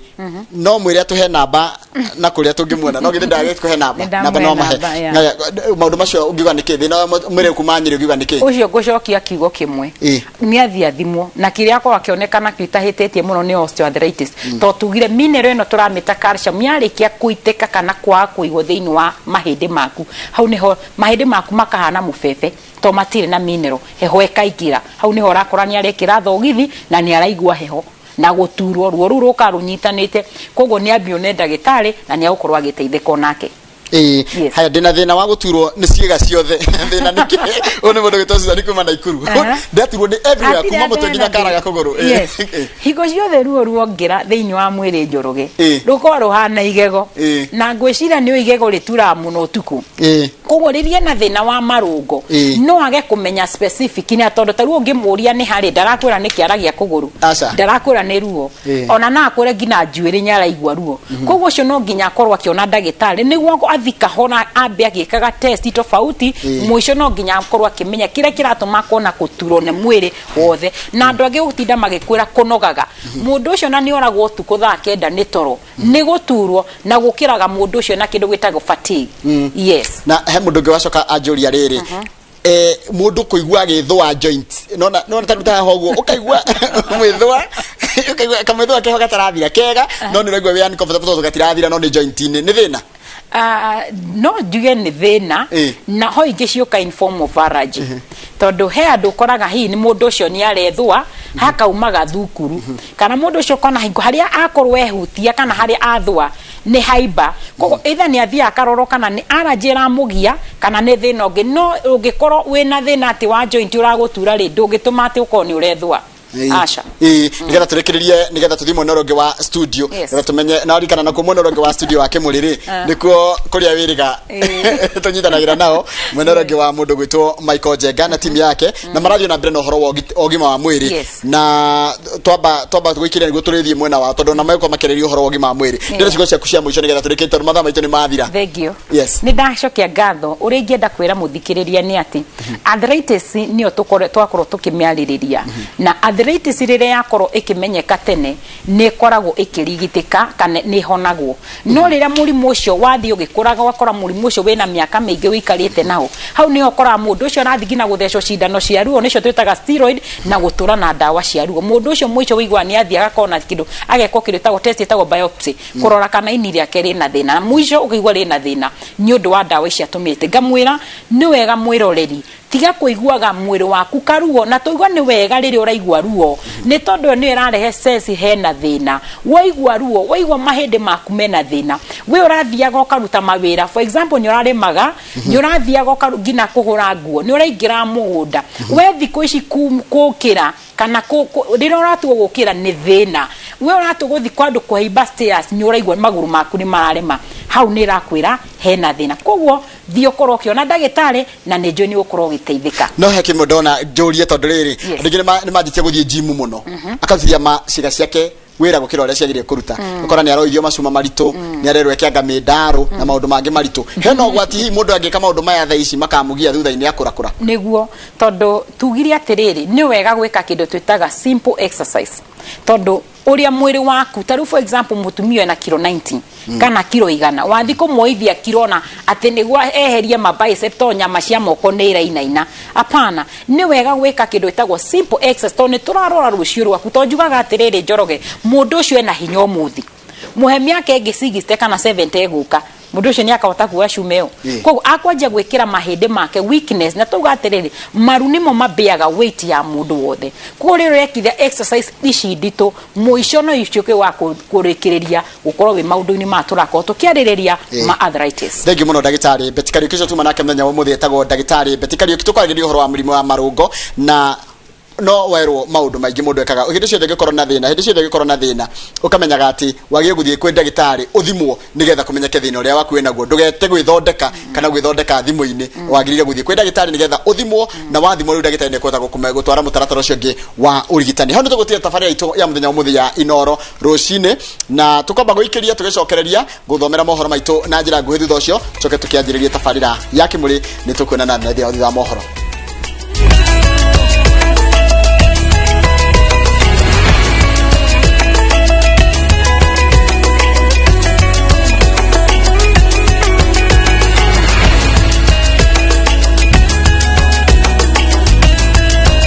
No mwĩre atũhe namba na kũrĩa tũngĩmuona. No githĩ ndagĩkũhe namba? Nĩ ndamũhe. Namba no mahe. Namba, yeah. Ngaya, maũndũ macio ũngiuga nĩkĩ thĩna wa mwĩrĩ kuma Nyĩrĩ, ũngiuga nĩkĩ? Ũcio ngũcokia kiugo kĩmwe. Nĩ athiĩ athimwo, na kĩrĩa akorwo akĩonekana kĩo itahĩtĩtie mũno nĩ osteoarthritis, to tugire mineral ĩno tũramĩta calcium yarĩkia kũitĩka kana kwaga kũigwo thĩinĩ wa mahĩndĩ maku, hau nĩho mahĩndĩ maku makahana mũbebe to matirĩ na mineral. Heho ĩkaingĩra hau, nĩho ũrakora nĩ arekĩra thogithi na nĩ araigua heho na gũturwo, ruo rũu rũkaga rũnyitanĩte. Koguo nĩ ambie one ndagĩtarĩ na nĩ agũkorwo agĩteithĩka onake. Ĩĩ. Haya, ndĩna thĩna wa gũturwo nĩ ciĩga ciothe, thĩna nĩkĩ? Ũyũ nĩ mũndũ gwĩtwo Susan kuma Naikuru. Ndaturwo nĩ everywhere, Hatirĩ kuma mũtwe andũ nginya ena kara ga thĩna. kũgũrũ. Ĩĩ. Yes. Hingo ciothe ruo ruongĩra thĩinĩ wa mwĩrĩ, Njoroge, rũkorwo rũhana igego. Na ngwĩciria nĩ igego rĩturaga mũno ũtukũ. Koguo rĩrĩa ena thĩna wa marũngo, no age kũmenya specific nĩ tondũ ta rĩu ũngĩmũria nĩ harĩ, ndarakwĩra nĩ kĩara gĩa kũgũrũ. Aca. Ndarakwĩra nĩ ruo. Ona no akwĩre nginya njuĩrĩ nĩ araigua ruo. Koguo ũcio no nginya akorwo akĩona ndagĩtarĩ nĩguo athi kahora ambe agĩkaga test tofauti. Mũico no nginya akorwo akĩmenya kĩrĩa kĩratũma akorwo na gũturwo nĩ mwĩrĩ wothe. Na andũ angĩ gũtinda magĩkwĩra kũnogaga mũndũ ũcio na nĩ oragwo ũtukũ thaa 9 nĩ toro, nĩ gũturwo na gũkĩraga mũndũ ũcio na kĩndũ gĩtagwo fatigue, yes. Na he mũndũ ũngĩ wacoka anjũria rĩrĩ, mũndũ kũigua agĩthũa joint, nona nona ta haha ũguo, ũkaigua mwĩthũa, ũkaigua kamwĩthũa keho gatarathira kega, no nĩ ũraigua wĩ uncomfortable tondũ gatirathira, no nĩ joint-inĩ, nĩ thĩna? Ah, no njuge nĩ thĩna. Na ho ingĩ ciũka in form of allergy, tondũ he andũ ũkoraga hihi nĩ mũndũ ũcio nĩ arethũa hakauma gathukuru, kana mũndũ ũcio ũkona hingo harĩa akorwo ehutia kana harĩa athũa nĩ haimba. Koguo either nĩ athiaga akarorwo kana nĩ allergy ĩramũgia kana nĩ thĩna ũngĩ. No ũngĩkorwo wĩna thĩna atĩ wa joint ũragũtura rĩ, ndũngĩtũma atĩ ũkorwo nĩ ũrethũa. Aca. Ĩĩ, nĩgetha tũrĩkĩrĩrie, nĩgetha tũthiĩ mwena ũrĩa ũngĩ wa studio, nĩgetha tũmenye na ririkana nakuo mwena ũrĩa ũngĩ wa studio wa Kĩmũrĩ rĩ, nĩkuo kũrĩa wĩrĩga tũnyitanagĩra nao mwena ũrĩa ũngĩ wa mũndũ gwĩtwo Michael Njenga na timu yake, na marathiĩ na mbere na ũhoro wa ũgima wa mwĩrĩ. Na twamba gwĩkĩrĩra nĩguo tũrĩthiĩ mwena wao, tondũ ona megũkorwo makĩarĩria ũhoro wa ũgima wa mwĩrĩ. Ndĩrenda ciugo ciaku cia mũico nĩgetha tũrĩkie, tondũ mathaa maitũ nĩ mathira. Thank you. Yes. Nĩ ndacokia ngatho. Ũrĩa ingĩenda kwĩra mũthikĩrĩria nĩ atĩ arthritis nĩyo twakorwo tũkĩmĩarĩrĩria, na arthritis rĩrĩa yakorwo ĩkĩmenyeka tene nĩ ĩkoragwo ĩkĩrigitĩka kana nĩ ĩhonagwo. No rĩrĩa mũrimũ ũcio wathiĩ ũgĩkũraga, ũgakora mũrimũ ũcio wĩna mĩaka mĩingĩ ũikarĩte nao, hau nĩho ũkoraga mũndũ ũcio arathiĩ nginya gũthecwo cindano cia ruo, nĩcio twĩtaga steroid, na gũtũra na ndawa cia ruo. Mũndũ ũcio mũico wĩiguaga nĩ athiĩ agakorwo na kĩndũ, agekwo kĩndũ gĩtagwo test ĩtagwo biopsy, kũrora kana ini rĩake rĩna thĩna, na mũico ũkaigua rĩna thĩna nĩ ũndũ wa ndawa ici atũmĩte. Ngamwĩra nĩ wega mwĩroreri, tiga kũiguaga mwĩrĩ waku karuo, na tũigua nĩ wega rĩrĩa ũraigua ruo, nĩ tondũ ĩyo nĩyo ĩrarehe sense hena thĩna. Waigua ruo, waigua mahĩndĩ maku mena thĩna, we ũrathiaga ũkaruta mawĩra, for example nĩ ũrarĩmaga, nĩ ũrathiaga nginya kũhũra nguo, nĩ ũraingĩra mũgũnda, we thikũ ici kũkĩra kana rĩrĩa ũratua gũkĩra nĩ thĩna, we ũratua gũthiĩ kwandũ kũhaimba stairs nĩ ũraigua magũrũ maku nĩ mararema, hau nĩ ĩrakwĩra hena thĩna. Koguo thiĩ ũkorwo ũkĩona ndagĩtarĩ, na nĩ njũĩ nĩ ũgũkorwo ũgĩteithĩka. No he kĩmwe ndona njũrie, tondũ rĩrĩ, andũ aingĩ nĩ manjĩtie gũthiĩ gym mũno, akarutithia ma ciĩga ciake wĩra gũkĩra ũrĩa ciagĩrĩire kũruta. Ũkora nĩ aroithio macuma maritũ, nĩ arerwo eke anga mĩndarũ na maũndũ mangĩ maritũ. Hena ũgwati hihi mũndũ angĩka maũndũ maya thaa ici makamũgia thutha-inĩ akũrakũra? Nĩguo, tondũ tugire atĩrĩrĩ, nĩ wega gwĩka kĩndũ twĩtaga simple exercise, tondũ ũrĩa mwĩrĩ waku, ta rĩu for example mũtumia ena kiro 90 kana kiro 100, wathi kũmuoithia kiro na atĩ nĩguo eherie ma bicep to nyama cia moko nĩ irainaina, hapana. Nĩ wega gwĩka kĩndũ gĩtagwo simple exercise, tondũ nĩ tũrarora rũciũ rwaku. Tondũ njugaga atĩrĩrĩ, Njoroge, mũndũ ũcio ena hinya ũmũthĩ, mũhe mĩaka ĩngĩ 60 kana 70 ĩgũka, mũndũ ũcio nĩ akahota kuoya cuma ĩyo. Koguo akwanjia gwĩkĩra mahĩndĩ make weakness. Na tauga atĩrĩrĩ, maru nĩmo mambĩaga weight ya mũndũ wothe. Koguo rĩrĩa ũrekithia exercise ici nditũ, mũico no ituĩke wa kũrĩkĩrĩria gũkorwo wĩ maũndũ-inĩ maya tũrakorwo tũkĩarĩrĩria ma arthritis. Thengiũ mũno, ndagĩtarĩ Betty Kariũki. Ũcio tuma nake mũthenya wa ũmũthĩ etagwo ndagĩtarĩ Betty Kariũki. Tũkwaragĩrĩria ũhoro wa mũrimũ wa marũngo na No werwo maũndũ maingĩ mũndũ ekaga hĩndĩ ciothe ũngĩkorwo na thĩna, hĩndĩ ciothe ũngĩkorwo na thĩna, ũkamenyaga atĩ wagĩrĩire gũthiĩ kwĩ ndagĩtarĩ ũthimwo nĩgetha kũmenyeke thĩna ũrĩa waku wĩnaguo. Ndũgete gwĩthondeka kana gwĩthondeka thimũ-inĩ. Wagĩrĩire gũthiĩ kwĩ ndagĩtarĩ nĩgetha ũthimwo, na wathimwo rĩu ndagĩtarĩ nĩekũhota gũtwara mũtaratara ũcio ũngĩ wa ũrigitani. Hau nĩ tũgũtiga tabarĩra itũ ya mũthenya wa ũmũthĩ ya Inoro Rũcinĩ, na tũkwamba gũikĩria tũgĩcokereria gũthomera mohoro maitũ na njĩra nguhĩ. Thutha ũcio tũcoke tũkĩanjĩrĩrie tabarĩra ya Kĩmũrĩ. Nĩ tũkuonana na thutha wa mohoro.